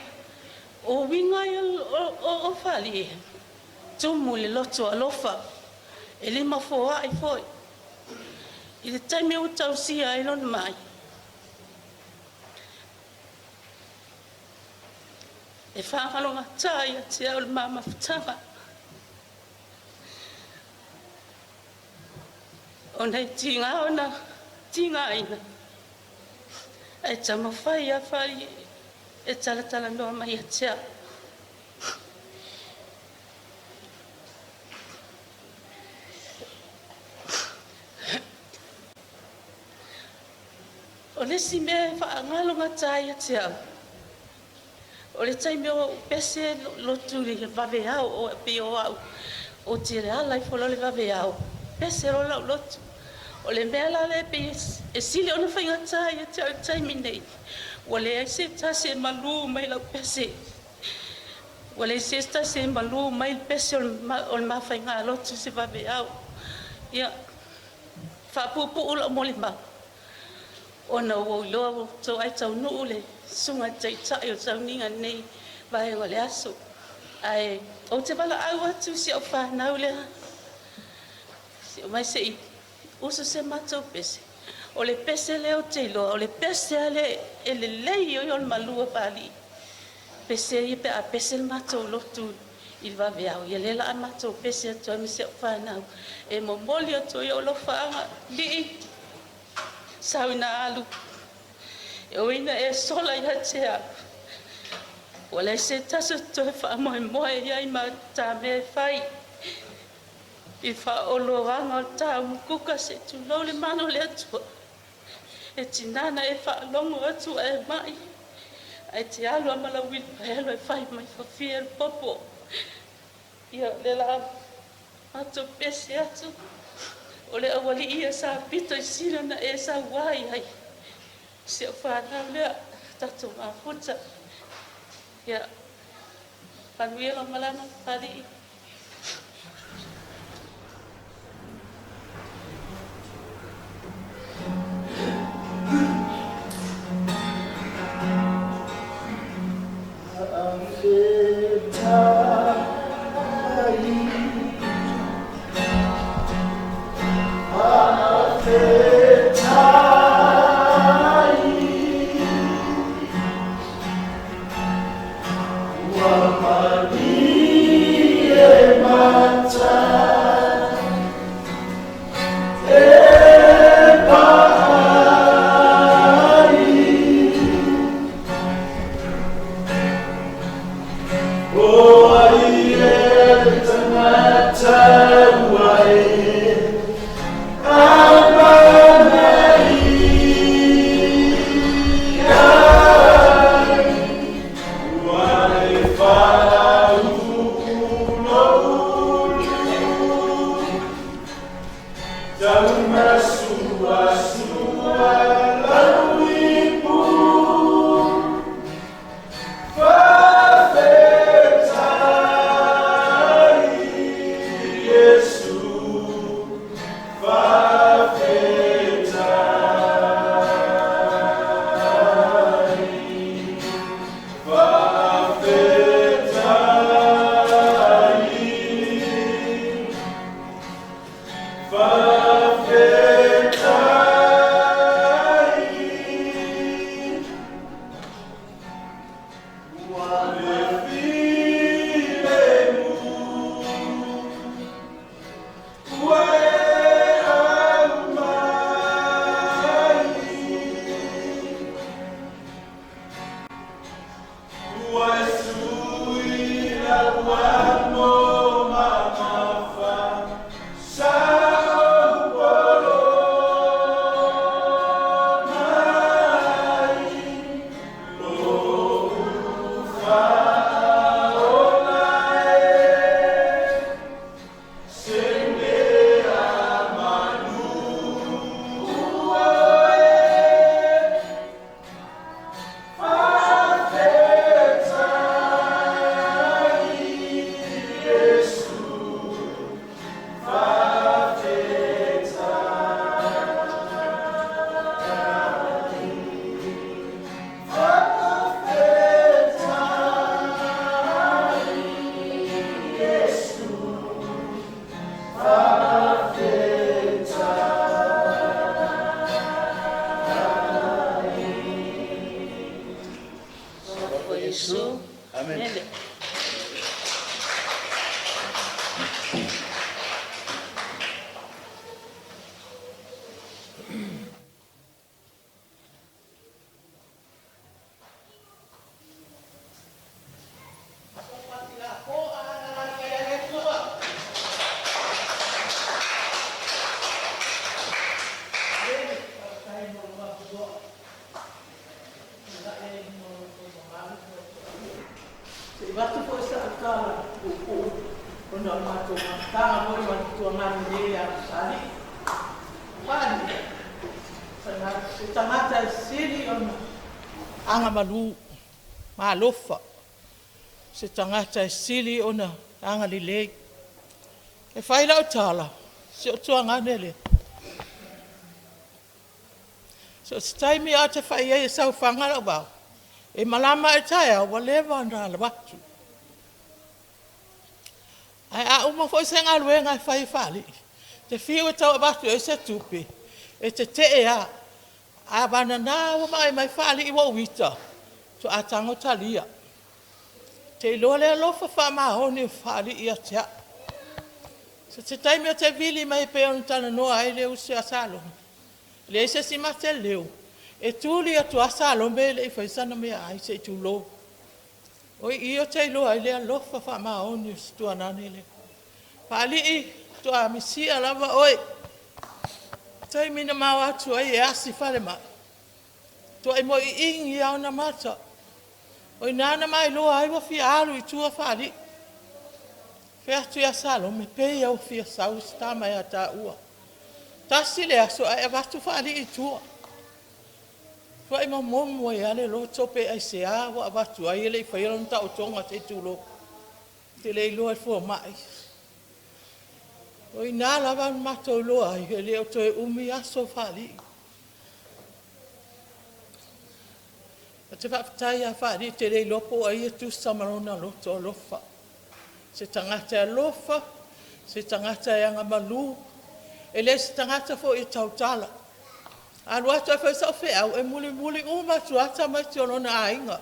O uiga ia o Faalii, e tumu i le loto alofa, e limafoai foi. I le taimi ua tausia ai lona mai, e faagalogata ia te au le ma mafutaga, ona e tiga ona tigaina, ae taumafai lava Faalii e talatalanoa mai ia te au. O le isi mea e faagalogata ai ia te au, o le taimi ua ou pese lou lotu i le vaveao, pei o au ou te ala ifo loa i le vaveao, pese loa lau lotu. O le mea la lea e pei e sili ona faigata ia te au i le taimi nei, ua leai se tasi e malu mai lau pese. Ua leai se tasi e malu mai le pese o le ma faigalotu i se vaveao. Ia, faapuupuu lau molimau, ona ua ou iloa ua toai taunuu le susuga i le Taitai o le sauniga i lenei vaega o le aso. Ae ou te valaau atu i si au fanau lea, se i omai se i usu se matou pese. O le pese lea ou te iloa, o le pese lava lea e lelei ai o le malu a Papalii. Pese ia pe a pese le matou lotu i le vaveao, ia lea o le a matou pese atu ai ma si au fanau. E momoli atu ai ou alofaaga, Lii, sau ina alu, e ui ina e sola ia te au, ua leai se tasi ou te toe faamoemoe i ai ma ta mea e fai. I faaoloaga o le taumukuka se i tulou le mana o le Atua, e tiga ona e faalogo atu ua e mai, ae te alu lava ma lau uilipaelo e fai mai fafie le popo. Ia, o lea o le a matou pese atu, o le aualii ia sa pito i sili ona e saua i ai, si au fanau lea, tatou mafuta. Ia, manuia lau malaga Papalii. Ua malie mata e paai, O ai e le tagata ua e amanai ai. Iesu. Amene. Se i avatu foi sa'u tala puupuu ona o le matou mafutaga foi ma le tuaganu nei ia Faali'i. Faali'i, se tagata e sili ona agamalu ma alofa, se tagata e sili ona agalelei. E fai lau tala, si ou tuagane lea, so o se taimi lava ou te fai i ai e saofaga lou vao, e malama ae le taeao ua leva ona alu atu. Ae a uma foi se galuega e fai e Faalii, e te fiu e tau avatu i ai se tupe, e tetee lava. Ae vagana ua vaai mai Faalii ua ou ita, faatoa tago talia. Ou te iloa le alofa faamaoni o Faalii ia te au. So o se taimi ou te vili mai ai e pei ona talanoa ai le uso ia Salome, e leai se isi ma te leo, e tuli atu lava Salome ae le i faia sana meaai se i tulou. O i ou te iloa ai le alofa faamaoni o si tuanane lea. Faalii, faatoa misia lava oe. O le taimi na ma o atu ai e asi le falemai, matuai moiiigi lava ona mata. O i ina na ma iloa ai ua fia alu i tua Faalii. Ou fai atu ia Salome, pei lava ua fia sau si tama ia taua. Tasi le aso ae avatu Faalii i tua. Matua momomo ai lava le loto pe aisea ua avatu ai ae le i faia lona taotoga se i tulou. Ou te le iloa e le fomai. O i ina lava na matou iloa ai e le o toe umi aso o Faalii. Ou te faafetai ia Faalii, ou te le iloa po o ai e tusa ma lona loto alofa. O se tagata e alofa, o se tagata e agamalu, e le o se tagata foi e tautala. A alu atu lava e fai sau feau, e mulimuli uma atu lava tamaiti o lona aiga.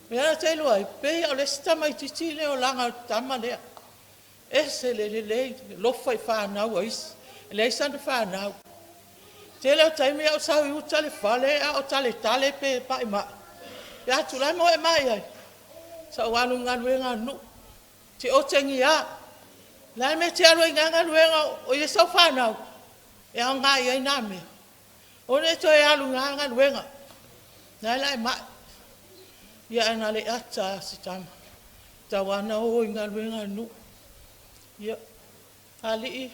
O lea ou te iloa ai, pei lava o le isi tamaitiiti le olaga o le tama lea. E ese le lelei, alofa i fanau a isi, e leai sana fanau. O le tele o taimi a ou sau i uta i le fale a o taletale pe maimai, fai atu, o le a le mea ua e mai ai? Sa ou alu i le galuega a le nuu, ou te otegia. O le a le mea e te alu ai i na galuega o i ai sau fanau e aoga i ai na mea? Aua ne i e toe alu i na galuega, o la e mai. Ia ae na o le ata lava o si tama, e tatau lava ona o i galuega a le nuu. Ia, Faalii,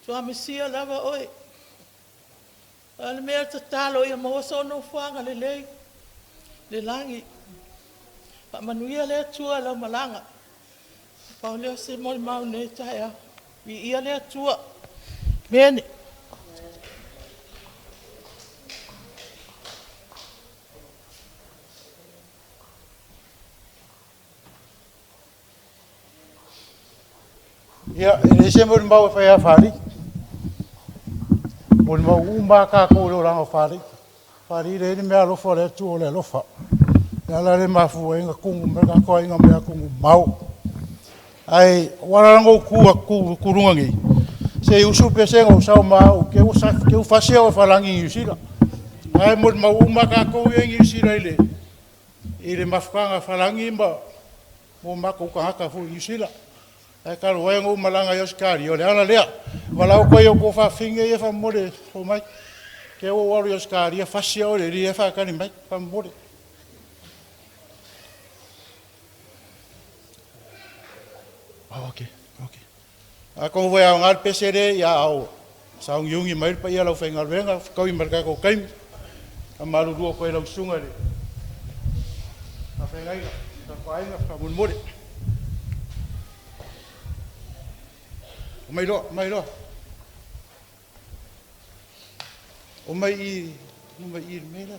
matua misia lava oe. Na pau le mea o le tatalo ia maua sou nofoaga lelei i le lagi. Faamanuia le Atua i lau malaga. Pau lea o se molimau i lenei taeao. Viia le Atua. Amene. Ia, e leai se molimau e faia ia Faalii. E molimau uma lava tatou i le olaga o Faalii. O Faalii e leai ni meaalofa o le Atua o le alofa. O le ala lea e mafua ai ona tumu mai lo tatou aiga mai atunuu mamao. Ae ua ala la ona ou tu atu i luga nei, se usu Pese na ou sao ma au te i ua fasi au e falagi i Niu Sila. O la e molimau uma lava tatou ia i Niu Sila i le mafutaga a Falagi ma o matou tagata foi i Niu Sila. Ae talu ai ona ou malaga i Ausetalia, o le ala lea. Valaau atu ai i tou afafine ia faamolemole e omai, te i ua ou alu i Ausetalia fasi au e le alii la e faatali mai faamolemole. Atonu foi e aoga le pese lea a o sauniuni mai le paia o le aufaigaluega, fetaui ma le tatou taimi. E faamalulu atu ai i lau susuga i le faafeagaiga ma le faletuaiga faamolemole. Omai loa, omai loa. Omai i i i le mea lea.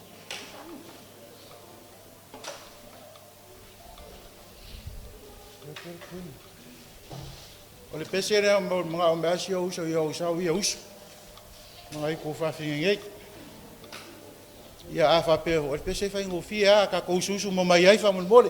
O le pese lea na manao mai lava si ou uso ina ia ou sau ia usu ma nai tuafafine nei. Ia a faapea o le pese e faigofie lava, tatou usuusu ma mai ai faamolemole.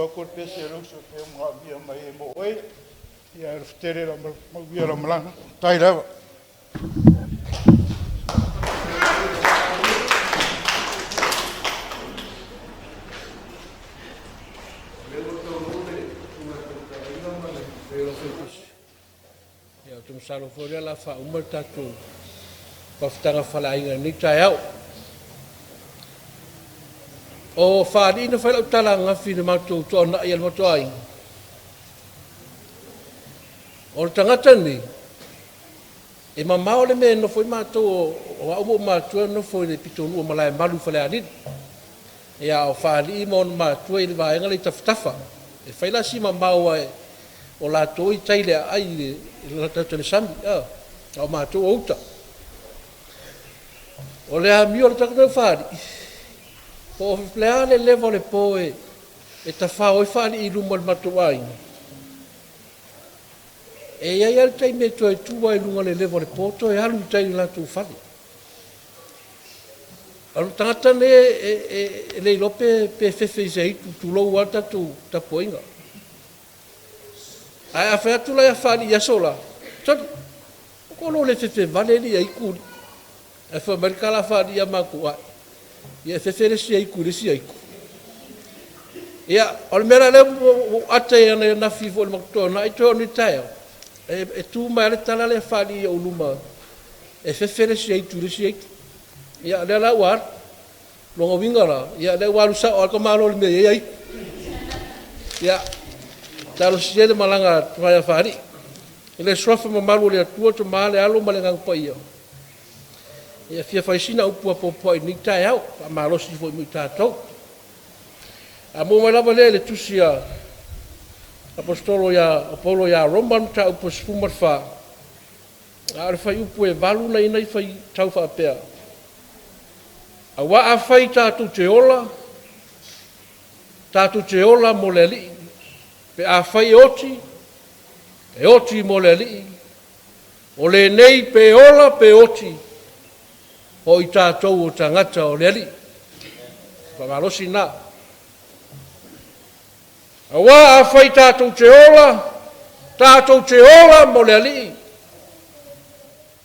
atu le pese a le uso e pei ona manaomia mai ai mo oe. Ia alofa tele lau manuia lau malaga. Faafetai lava. Ia, ou te masalo foi o lea o le a faauma le tatou mafutaga faaleaiga i lenei taeao. O Fagalii na fai lau tala ananafi i le matou toanai a le matou aiga. O le tagata lenei, e mamao le mea e nonofo ai matou, o au ma ou matua e nonofo i le pitonuu o Malaemalu i Falealili. Ia, a o Fagalii ma ona matua e i le vaega lea i Tafatafa. E fai la si mamao aua o latou e i tai i le aai i le sami, a o matou o uta. O le amio a le tagata lenei o Fagalii, po o le a le leva o le po e tafao ai Fagalii i luma o le matou aiga, e i ai lava le taimi e toe tu lava i luga i le leva o le po toe alu i tai i le latou fale. O le tagata lenei e le iloa pe fefe i se aitu, tulou lava le tatou tapuaiga. Ae a fai atu la ia Fagalii i aso la, sole, ua ou le fefe vale alii e aitu alii. Ae fai mai le tala a Fagalii ia matou, ae, ia e fefe le isi aitu i le isi aitu. Ia, o le mea la lea ua ou ata ai ananafi foi i le matou toanai toe oo nei i le taeao, e tu mai lava le tala lea a Fagalii i ou luma, e fefe le isi aitu i le isi aitu. Ia o lea la ua alu. O lona uiga la, o lea ua alu sao lava le tamaloa i le mea e i ai aitu. Ia, talosia le malaga mai a Fagalii. I le suafa mamalu o le Atua, Tama le Alo ma le Agaga Paia, e fia fai sina upu apoapoai i lenei taeao, e faamalosi foi mo i tatou. A muamua mai lava lea i le tusi a Aposetolo o Paulo ia Roma, mataupu e 14, a o le fuaiupu e 8 na ina faitau faapea, “Aua afai tatou te ola, tatou te ola mo le Alii. Pe afai e oti, e oti mo le Alii. O lenei pe ola pe oti, o i tatou o tagata o le Alii.” Faamalosi lena. Aua afai tatou te ola, tatou te ola mo le Alii.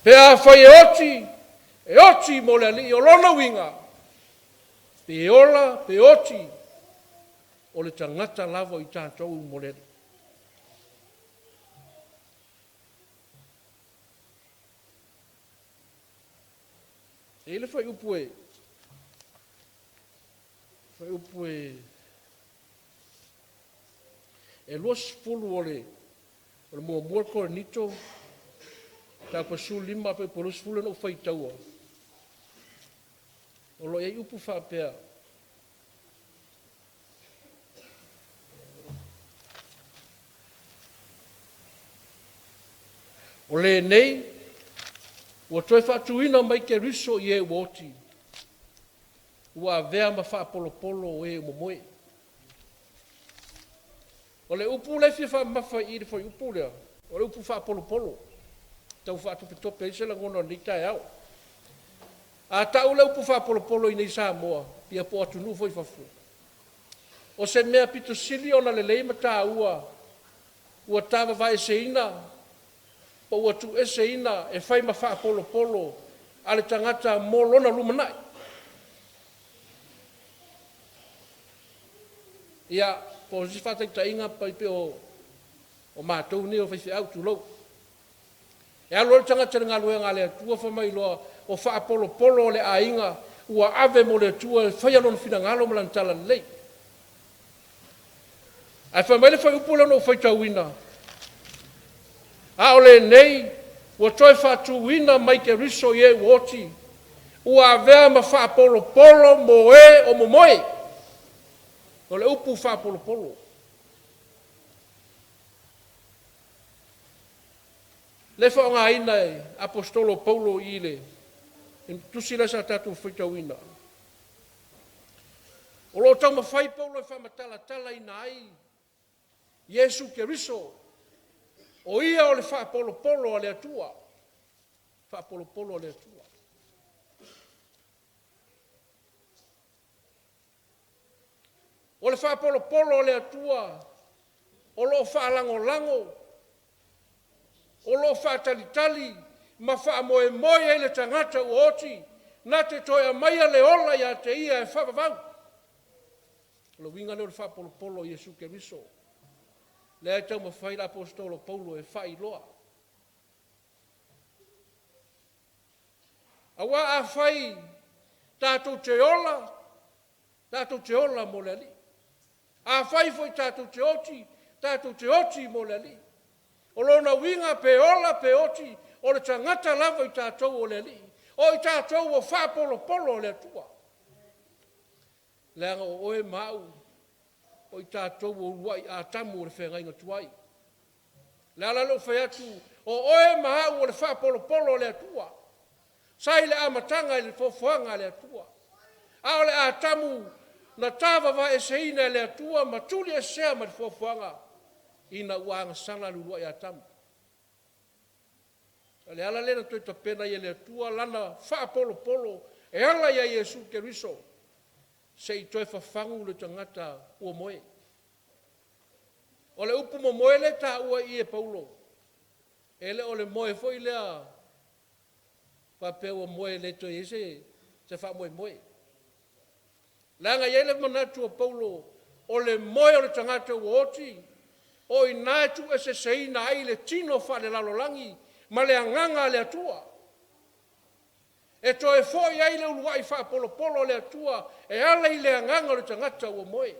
Pe afai e oti, e oti mo le Alii. O lona uiga, pe ola pe oti, o le tagata lava o i tatou mo le Alii. E i ai le fuaiupu e fuaiupu e 20 o le muamua Korinito, mataupu e 15 a o le fuaiupu 20 lea na ou faitaua, o lo o i ai upu faapea, “O lenei ua toe faatuina mai Keriso i e ua oti, ua avea ma faapolopolo o e ua momoe.” O le upu lea e fia faamamafa i i i le fuaiupu lea, o le upu faapolopolo, e tau faatopetope ai se lagona o lenei taeao. A tau le upu faapolopolo i inei i Samoa ia po o atunuu foi i fafo, o se mea aupito sili ona lelei ma taua ua tavavaeseina po ua tuueseina e fai ma faapolopolo a le tagata mo lona lumanai. Ia, po o se isi faataitaiga e pei o matou nei o faifeau, tulou. E alu loa le tagata i le galuega a le Atua fai mai loa o faapolopolo o le aiga ua ave mo le Atua e faia Lona finagalo ma Lana talalelei. Ae fai mai le fuaiupu lea na ou faitauina, a o lenei ua toe faatuina mai Keriso i e ua oti, ua avea ma faapolopolo mo e o momoe. O le upu faapolopolo. Lea e faaaogaina e Aposetolo o Paulo i le tusi lea sa tatou faitauina. O lo o taumafai Paulo e faamatalatalaina ai Iesu Keriso, o Ia o le faapolopolo a le Atua. Faapolopolo a le Atua. O le faapolopolo o le Atua o lo o faalagolago, o lo o faatalitali ma faamoemoe i ai le tagata ua oti na te toe aumaia le ola ia te ia e faavavau. O le uiga lea o le faapolopolo o Iesu Keriso, lea e taumafai le Aposetolo o Paulo e faailoa. Aua afai tatou te ola, tatou te ola mo le Alii. Afai foi tatou te oti, tatou te oti mo le Alii. O lona uiga pe ola pe oti, o le tagata lava i tatou o le Alii. O i tatou ua faapolopolo e le Atua. Leaga o oe ma au, o i tatou o uluai Atamu o le feagaiga tuai. O le ala lea o lou fai atu, o oe ma au o le faapolopolo a le Atua. Sa i le amataga i le foafoaga a le Atua. A o le Atamu na tavavaeseina e le Atua ma tuliesea mai le foafoaga ina ua agasala le uluai Atamu. O le ala lea na toe tapena ai e le Atua lana faapolopolo e ala ia Iesu Keriso se i toe fafagu le tagata ua moe. O le upu momoe lea e taua i i e Paulo, e le o le moe foi lea faapea ua moe e le toe i ai se faamoemoe. Leaga e i ai le manatu o Paulo, o le moe o le tagata ua oti, o i ina e tuueseeseina ai le tino faalelalolagi ma le agaga a le Atua. E toe foi ai le uluai faapolopolo a le Atua e ala i le agaga o le tagata ua moe.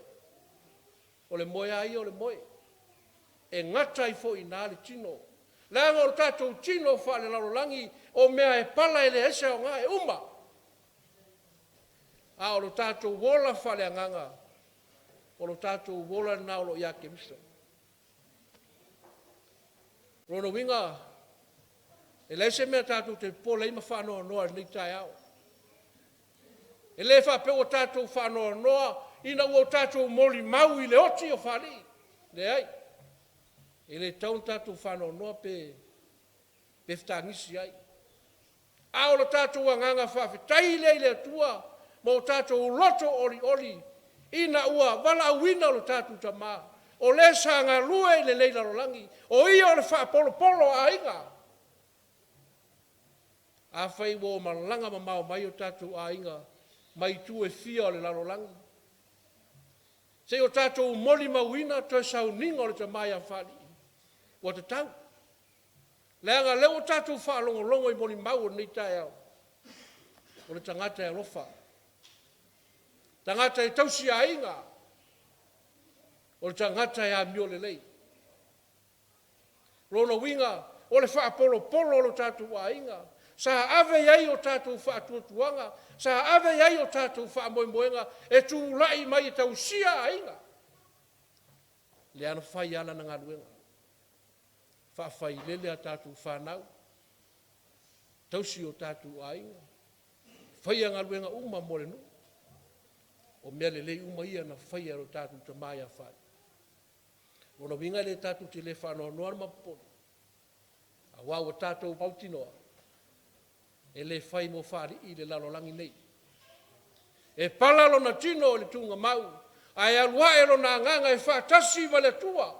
O le moe lava ia o le moe. E gata ai foi i ina le tino. Leaga o le tatou tino faalelalolagi, o mea e pala e leai se aoga, e uma. A o lo tatou ola faaleagaga, o lo tatou ola lena o lo o ia Keriso. O lona uiga, e leai se mea tatou te popole ai ma faanoanoa i lenei taeao. E le faapea ua tatou faanoanoa ina ua tatou molimau i le oti o Faalii. Leai, e le tatau ona tatou faanoanoa pe fetagisi ai. A o le tatou agaga faafetai lea i le Atua ma o tatou loto olioli ina ua valaauina lo tatou Tama, o le sa galue i lenei lalolagi, o Ia o le faapolopolo o aiga. Afai ua malaga mamao mai o tatou aiga mai itu e fia o le lalolagi, se i o tatou molimauina toe sauniga o le tama ia Faalii, ua tatau. Leaga o lea ua tatou faalogologo i molimau o lenei taeao, o le tagata e alofa, tagata e tausi aiga, o le tagata e amio lelei. O lona uiga, o le faapolopolo o lo tatou aiga, sa ave i ai o tatou faatuatuaga, sa ave i ai o tatou faamoemoega e tulai mai e tausia aiga. Lea na fai lava lana galuega, faafailele a tatou fanau, tausi o tatou aiga, faia galuega uma mo le nuu. O mea lelei uma ia na faia e lo tatou tama ia Faali. O lona uiga e le tatou te le faanoanoa ma popole, aua ua tatou mautinoa e le fai mo Faalii le lalolagi nei. E pala lona tino i le tugamau, ae alu ae lona agaga e faatasi ma le Atua.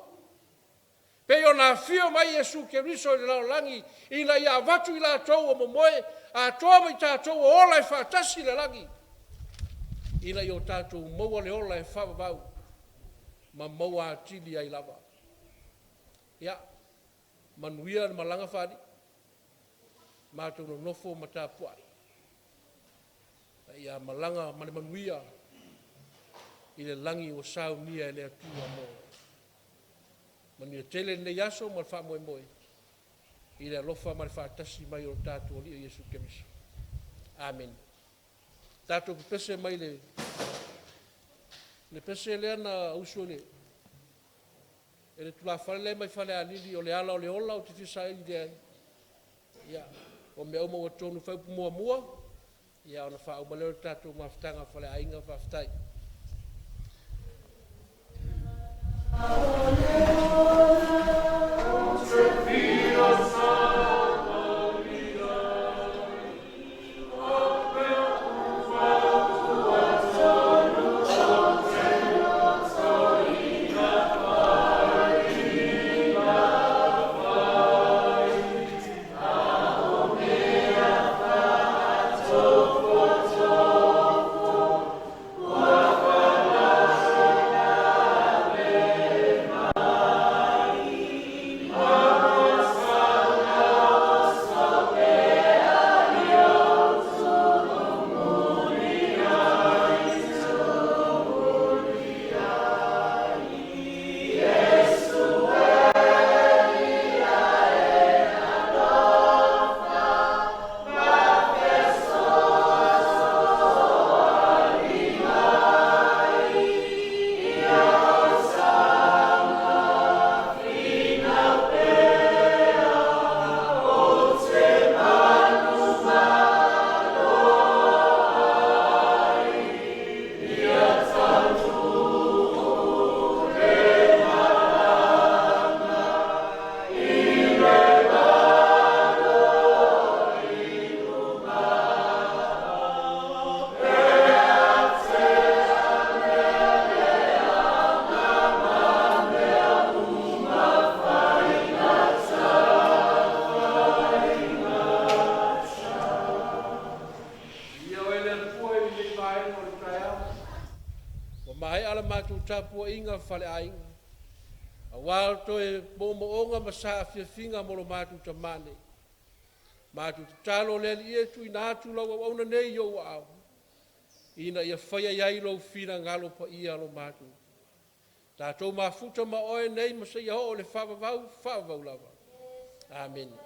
Pei ona afio mai Iesu Keriso i le lalolagi ina ia avatu i latou o momoe atoa ma i tatou o ola e faatasi i le lagi, ina ia o tatou maua le ola e faavavau ma maua atili ai lava. Ia, manuia le malaga Faalii, matou nonofo ma tapuai, a ia malaga ma le manuia i le lagi ua saunia e le Atua mo oe. Manuia tele lenei aso ma le faamoemoe i le alofa ma le faatasi mai o lo tatou Alii o Iesu Keriso. Amene. Tatou pepese mai le pese lea na usu e le tulafale lea mai Falealili, o le ala o le ola, ou te fia saili ai. Ia, o mea uma ua tonu, faaiupu muamua, ia ona faauma lea o le tatou mafutaga a faleaiga. Faafetai. tapuaiga faleaiga, auā le toe moomooga ma saafiafiga mo lo matou tamā nei. Matou tatalo le Alii e, tuuina atu lau auauna nei i ou aao, ina ia faia i ai lou finagalo paia lo matou. Tatou mafuta ma oe nei ma seia oo i le faavavau, faavavau lava. Amene.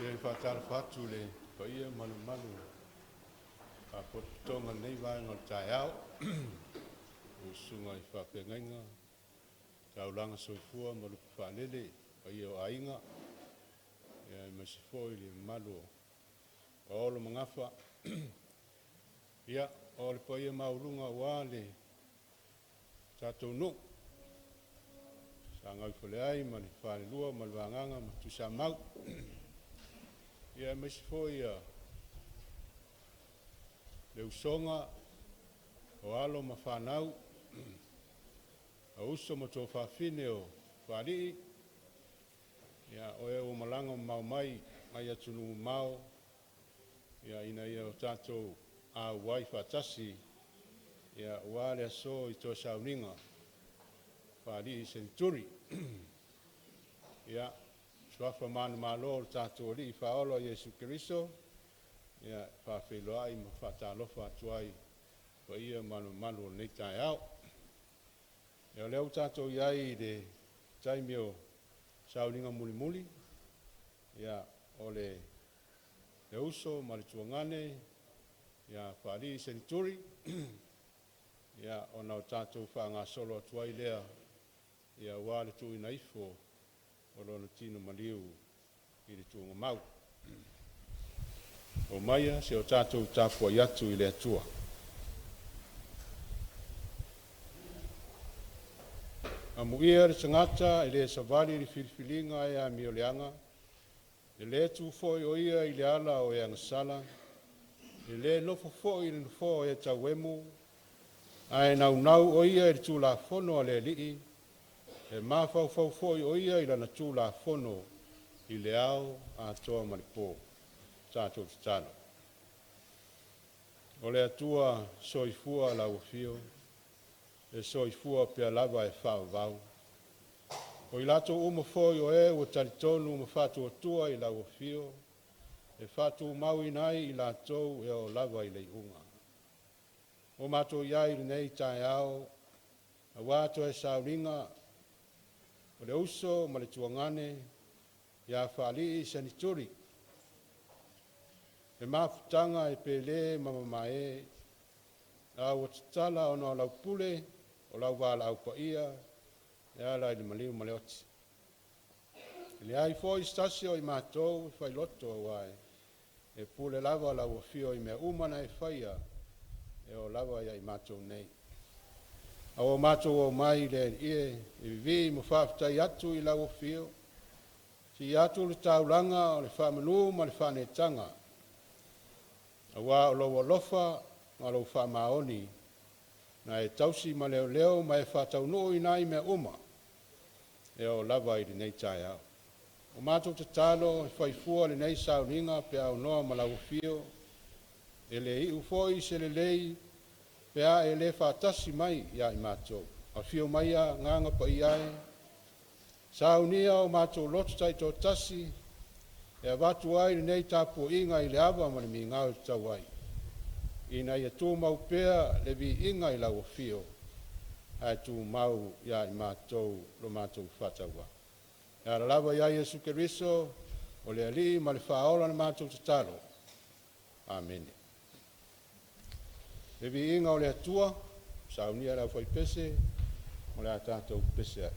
Ia, e faatalofa atu i le paia ma le mamalu o faalapotopotoga i lenei vaega o le taeao, i susuga i faafeagaiga, taulaga soifua ma lupe faalele, paia o aiga, aemaise foi le mamalu o aolo ma gafa. Ia, o le paia maualuga aua le tatou nuu, Sagaufaleai ma le Falelua ma le Vagaga ma Tuisamau, ia aemaise foi ia le usoga o alo ma fanau, o uso ma tuafafine o Faalii, ia o e ua malaga mamao mai mai atunuu mamao ina ia o tatou auai faatasi aua le aso i toe sauniga Faalii Seneturi. Ia, suafa manumalo o le tatou Alii Faaola Iesu Keriso, ia e faafeiloai ma faatalofa atu ai i le paia ma le mamalu o lenei taeao. Ia, o lea ua tatou i ai i le taimi o sauniga mulimuli, ia, o le uso ma le tuagane ia Faalii Seneturi, ia, ona o tatou faagasolo atu ai lea aua le tuuina ifo o lona tino maliu i le tuugamau. Omaia se i o tatou tapuai atu i le Atua. Amuia le tagata e le savali i le filifiliga e amioleaga, e le tu foi o ia i le ala o e agasala, e le nofo foi i le nofoa o e tauemu, ae naunau o ia i le Tulafono a le Alii, e mafaufau foi o ia i Lana Tulafono i le ao atoa ma le po. Tatou tatalo. O le Atua soifua lau afio, e soifua pea lava e faavavau. O i latou uma foi o e ua talitonu ma faatuatua i lau afio, e faatumauina ai i latou e oo lava i le iuga. Ua matou i ai i lenei taeao, auā toe sauniga o le uso ma le tuagane ia Faalii Senituli, le mafutaga e pele ma mamae, a ua tatala ona o lau pule, o lau valaau paia e ala i le maliu ma le oti. E leai foi se tasi o i matou e failoto, auā e pule lava lau afio i mea uma na e faia e oo lava ia i matou nei. A ua matou omai i le Alii e vivii ma faafetai atu i lau afio, sii atu le taulaga o le faamanu ma le faaneetaga, auā o lou alofa ma lou faamaoni na e tausi ma leoleo ma e faataunuuina ai mea uma e oo lava i lenei taeao. O matou tatalo e fai fua lenei sauniga pe a aunoa ma lau afio, e le iu foi se lelei pe a e le faatasi mai ia i matou. Afio maia Agaga Paia e, saunia o matou loto taitoatasi e avatu ai lenei tapuaiga i le ava ma le migao e tatau ai, ina ia tumau pea le viiga i lau afio, ae tumau ia i matou lo matou faatauvaa. E ala lava ia Iesu Keriso, o le Alii ma le Faaola na matou tatalo. Amene. Le viiga o le Atua, saunia e le aufaipese, o le a tatou pese ai.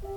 Te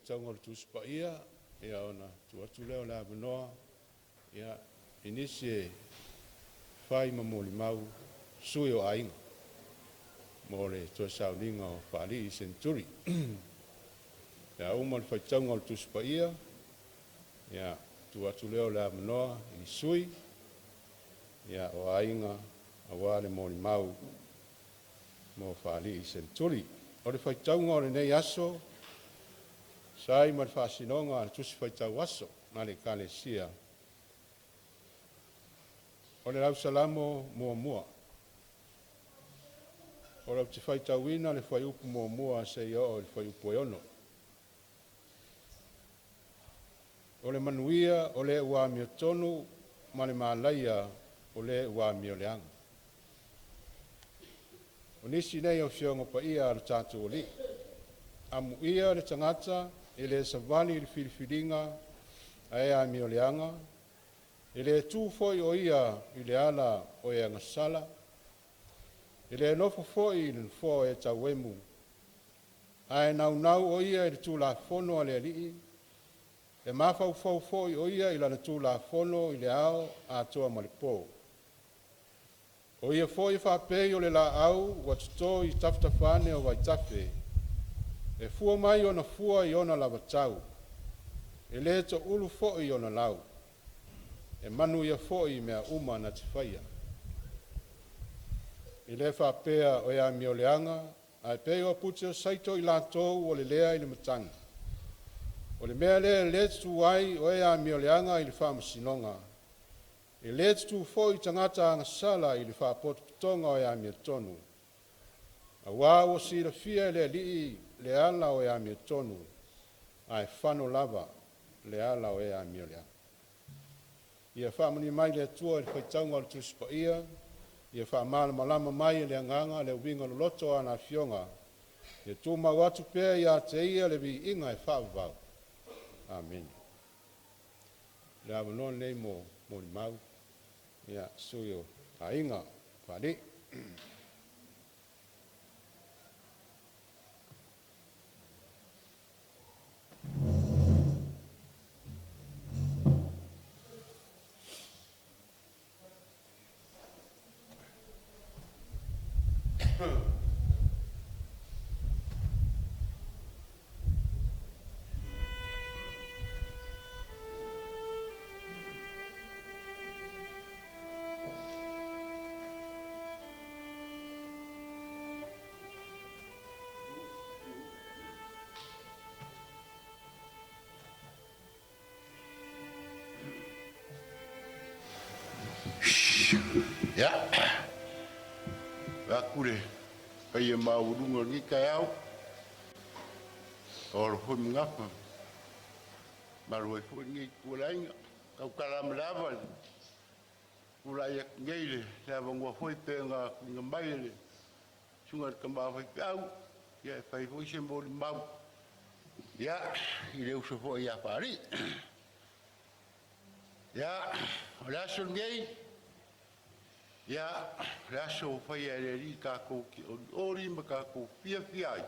faitauga o le Tusi Paia, ia ona tuu atu lea o le avanoa ia i nisi e fai ma molimau sui o aiga mo le toe sauniga o Faalii Seneturi. Pe a uma le faitauga o le Tusi Paia, ia tuu atu lea o le avanoa i sui ia o aiga aua le molimau mo Faalii Seneturi. O le faitauga o lenei aso, e tusa ai ma le faasinoga a le Tusi Faitau Aso a le Ekalesia, o le Salamo 1. Ou te faitauina le fuaiupu 1 seia oo i le fuaiupu 6. O le manuia o le ua amiotonu ma le malaia o le ua amioleaga. O nisi nei o Afioga Paia a lo tatou Alii. Amuia le tagata e le savali i le filifiliga a e amioleaga, e le tu foi o ia i le ala o e agasala, e le nofo foi i le nofoa o e tauemu, ae naunau o ia i le tulafono a le Alii, e mafaufau foi o ia i Lana tulafono i le ao atoa ma le po. O ia foi e faapei o le laau ua toto i tafatafa ane o vaitafe, e fua mai ona fua i ona lava tau, e le toulu foi ona lau. E manuia foi i mea uma na te faia. E le faapea o e amioleaga, ae pei o apute o saito i latou ua lelea i le matagi. O le mea lea e le tutu ai o e amioleaga i le faamasinoga, e le tutu foi tagata agasala i le faapotopotoga o e amiotonu. Aua ua silafia e le Alii le ala o e amiotonu, ae fano lava le ala o e amioleaga. Ia faamanuia mai le Atua i le faitauga o le Tusi Paia, ia faamalamalama mai e le Agaga le uiga loloto o ana Afioga, ia tumau atu pea ia te Ia le viiga e faavavau. Amene. O le avanoa lenei mo molimau a sui o aiga Faalii. Ia, vaeatu le paia maualuga o lenei taeao, ua alo foi le malu ai foi lenei itu o le aiga. E tautala lava ma le ava i le tulai atu nei i le avanoa foi e pei ona tuuina mai e le susuga i le tama faifeau e fai ai foi se molimau i le uso foi ia Faalii. Ia, o le aso lenei, ia, o le aso ua faia e le Alii tatou te olioli ma tatou fiafia ai,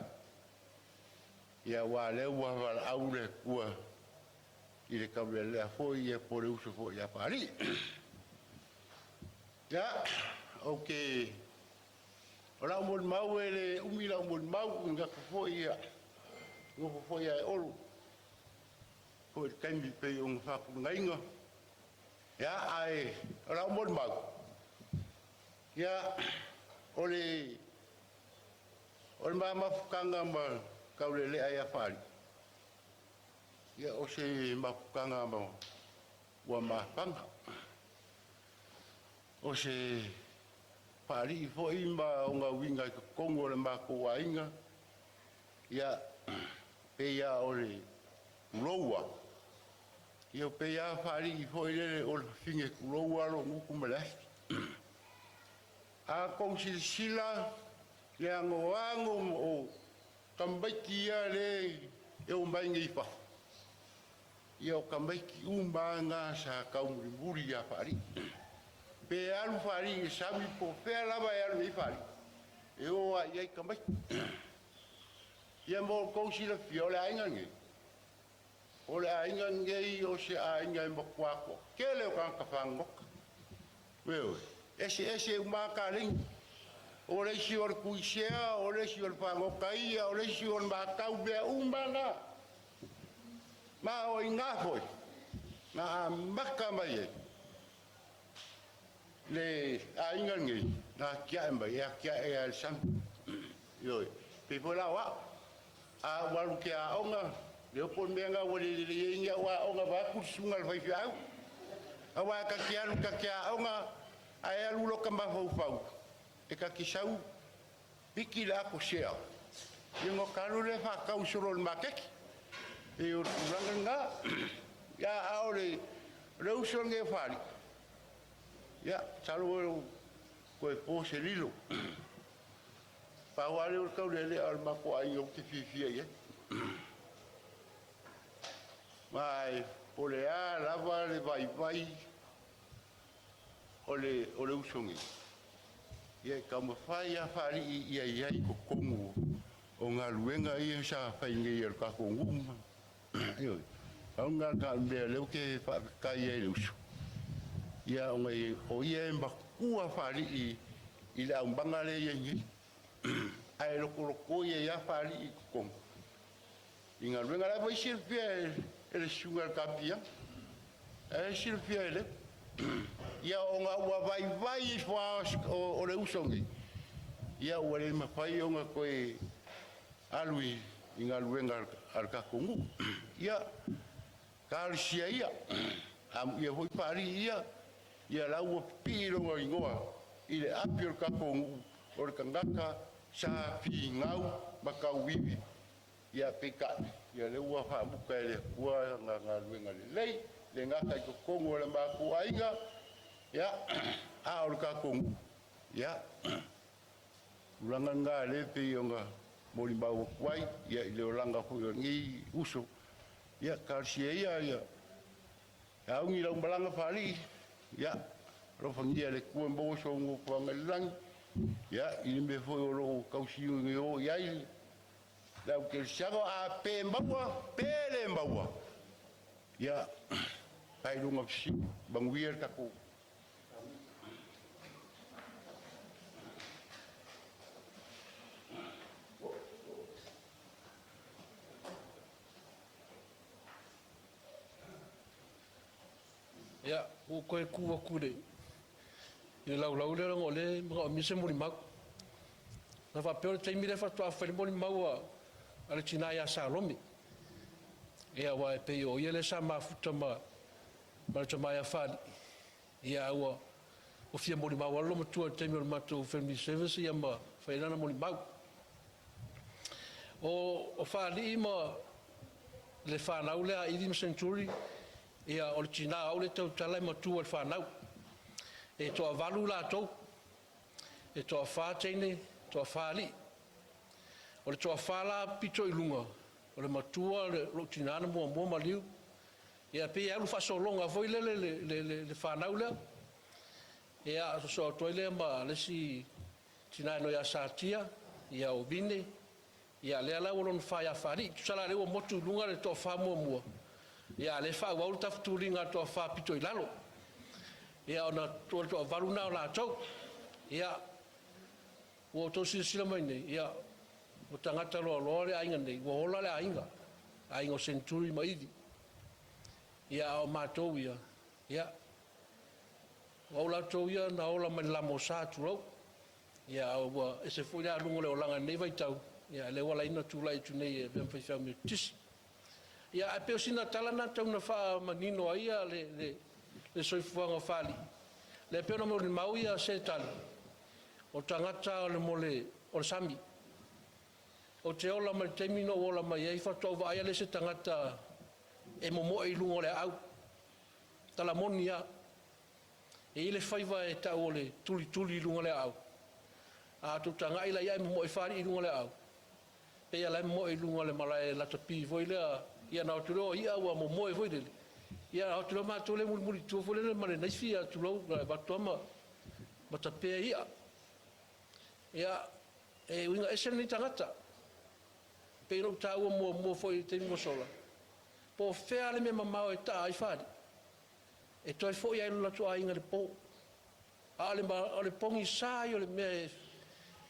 aua o lea ua valaau le Atua i le taulealea foi po o le uso foi ia Faalii. Ia, ou te o lau molimau e le umi lau molimau, e manatu foi e nofo foi ae Olo foi i le taimi pei ona faatulagaina. Ia, ae o lau molimau, ia, o le ma mafutaga ma Taulelea ia Faali, ia o se mafutaga ua mafana. O se faalii foi ma ona uiga i totonu o le matou aiga, ia, pei lava o le pulou lava, ia pei lava Faalii foi lele o le fafine tulou lava lou gutu ma le afi. A outou silasila i le anoano o tamaiti ia lea e omai nei i fafo, ia o tamaiti uma lava na sa taumulimuli ia Faalii. Pe alu Faalii i le sami po o fea lava e alu i ai Faalii, e o lava i ai tamaiti. Ia mo le tou silafia, o le aiga lenei, O le aiga lenei o se aiga e matua toatele o tagata fagogota. Ioe, eseese uma lava taleni. O le isi o le tuisea, o le isi o le fagota ia, o le isi o le matau, mea uma na. Ma o i ina foi na amata mai ai le aiga lenei na atiae mai, e atiae lava i le sami. Ioe, pei foi la o au, a ou alu ou te aoga, le iloa po o le mea lena ua le lelei ai ni au aoga vaeatu le susuga i le faifeau. Aua ta te alu ta te aoga, ae alu lota mafaufau e ta te sau piki le ato sea, ia ona ota alu lea faatau solo i le maketi. E o le tulaga lena. Ia, a o le uso lenei o Faalii, ia, masalo e le o toe po se lilo. Pau lava lea o le taulealea o le matou aiga ou te fiafia i ai. Ma po o le a lava le vaivai o le uso nei, ia e taumafai lava Faalii ia i ai i totonu o galuega ia sa fai nei e le tatou nuu ma ioe. Pau lena o le mea lea ou te faafetai ai i le uso, ia ona o ia e matua Faalii i le aumaga lea e i ai nei, ae lotolotoi ai lava Faalii i totonu i galuega. La foi e silafia e le susuga i le Kapia, e silafia e le ia ona ua vaivai ifo lava o le uso nei, ia ua le mafai ona toe alu i galuega a le tatou nuu. Ia talosia ia, amuia foi Faalii ia, ia la ua pipii lona igoa i le api o le tatou nuu, o le tagata sa finau ma tauivi. Ia peitai, ia lea ua faamuta e le Atua lana galuega lelei, le gata i totonu o le matou aiga, ia, a o le tatou nuu, ia, tulaga lena lea e pei ona molimau atu ai, ia, i le olaga foi o lenei uso, ia, talosia ia, ia augi lau malaga Faalii, ia, alofagia e le Atua maua sou nofoaga i le lagi, ia, i le mea foi o lo o tausiogio i ai le au kerisiano, a pe maua pe le maua, ia fai luga fesili manuia le tatou. Ia, ua ou toe tu atu i le laulau lea leaga o lea e manaomia se molimau. Na faapea o le taimi lea faatoa fai le molimau a le tina ia Salome. Ia, aua e pei o ia lea sa mafuta ma le tama ia Faalii. Ia, a ua fia molimau lava le loomatua i le taimi o le matou family service ia ma fai ai lana molimau. O Faalii ma le fanau lea a Ivy ma Century, Ia, o le tina o au lea e tautala e matua i le fanau. E toavalu latou, e toafa teine, toafa alii. O le toafa la pito i luga, o le matua lou tina na muamua maliu. Ia, pei e alu faasologa foi lele le fanau lea. Ia, sosoo atu ai lea ma le isi tina e igoa ia Satia, ia o Vine, Ia, lea la ua lona fa ia Faalii. Tusa la lea ua motu i luga le toafa muamua, ia a lea e faaauau le tafutuliga a le toafa pito i lalo. Ia, ona o le toavalu lena o latou. Ia, ua outou silasila mai nei, ia, ua tagata loaloa le aiga nei, ua ola le aiga, aiga o Seneturi ma Ivi. Ia, a o matou ia, ia, o au latou ia na ola mai le lamosa, tulou. Ia, a ua ese foi le aluga o le olaga i lenei vaitau, ia, lea ua ala ai ona tulai atu nei e avea ma faifeau Metotisi. Ia, ae pei o sina tala lena tau ina faamanino ai ia le, le soifuaga o Faalii. Lea e pei ona molimau ia Setali, o tagata o le mole o le sami. Ou te ola mai le taimi na ou ola mai ai, faatoa ou vaai lea i se tagata e momoe i luga o le aau. Tala moni lava. E i ai le faiva e tau o le tulituli i luga o le aau. A outou tagai la i ai momoe Faalii i luga o le aau, pei lava la e momoe i luga o le malae latapi foi lea, ia ona o atu lea o i'a ua momoe foi lele, ia ona o atu lea o matou lea e mulimuli i tua foi lele ma le naifi ia tulou, e avatu lava ma tapea i'a. Ia, e uiga ese lenei tagata. E pei ona ou taua muamua foi i le taimi ua sola. Po o fea lava le mea mamao e taa ai Faalii, e toe foi lava i lo latou aiga i le po. A o le pogisa ia o le mea e…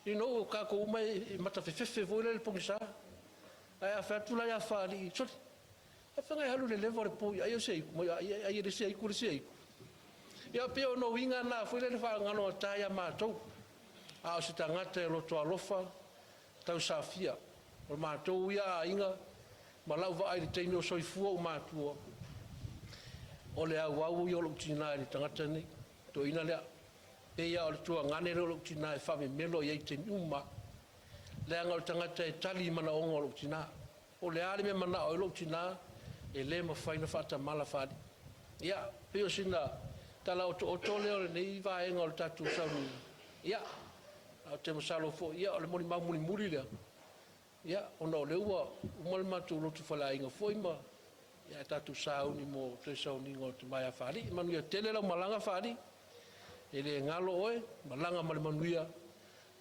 you know, o tatou uma e matafefefe foi lele i le pogisa. Ae a fai atu la ia Faalii, sole, e faapefea ona e alu i le leva o le po e ai se aitu? Ai e le isi aitu le isi aitu. Ia pei o uiga na foi lele faagalogata ia matou. A o se tagata e loto alofa, tausafia. O matou ia aiga ma lau vaai i le taimi o soifua ou matua, o le auau ia o lou tina i le tagata lenei, toeaina lea. Pei lava o le tuagane lea o lou tina e faamemelo i ai i taimi uma lava. Leaga o le tagata e tali i manaoga o lou tina. Po o le a le mea e manao ai lou tina, e le mafai ona faatamala Faalii. Ia, pei o sina tala otooto lea o lenei vaega o le tatou sauniga. Ia, ae ou te masalo foi, ia o le molimau mulimuli lea, ia, ona o lea ua uma le matou lotu faleaiga foi ma, ia, ae tatou sauni mo le toe sauniga o le tama ia Faalii. Manuia tele lau malaga Faalii, e le galo oe, malaga ma le manuia,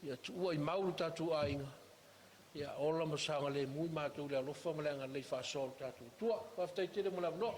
ia tuua i mau lo tatou aiga, ia ola ma saogalemu i matou i le alofa ma le agalelei faasoa o lo tatou Atua. Faafetai tele mo le avanoa.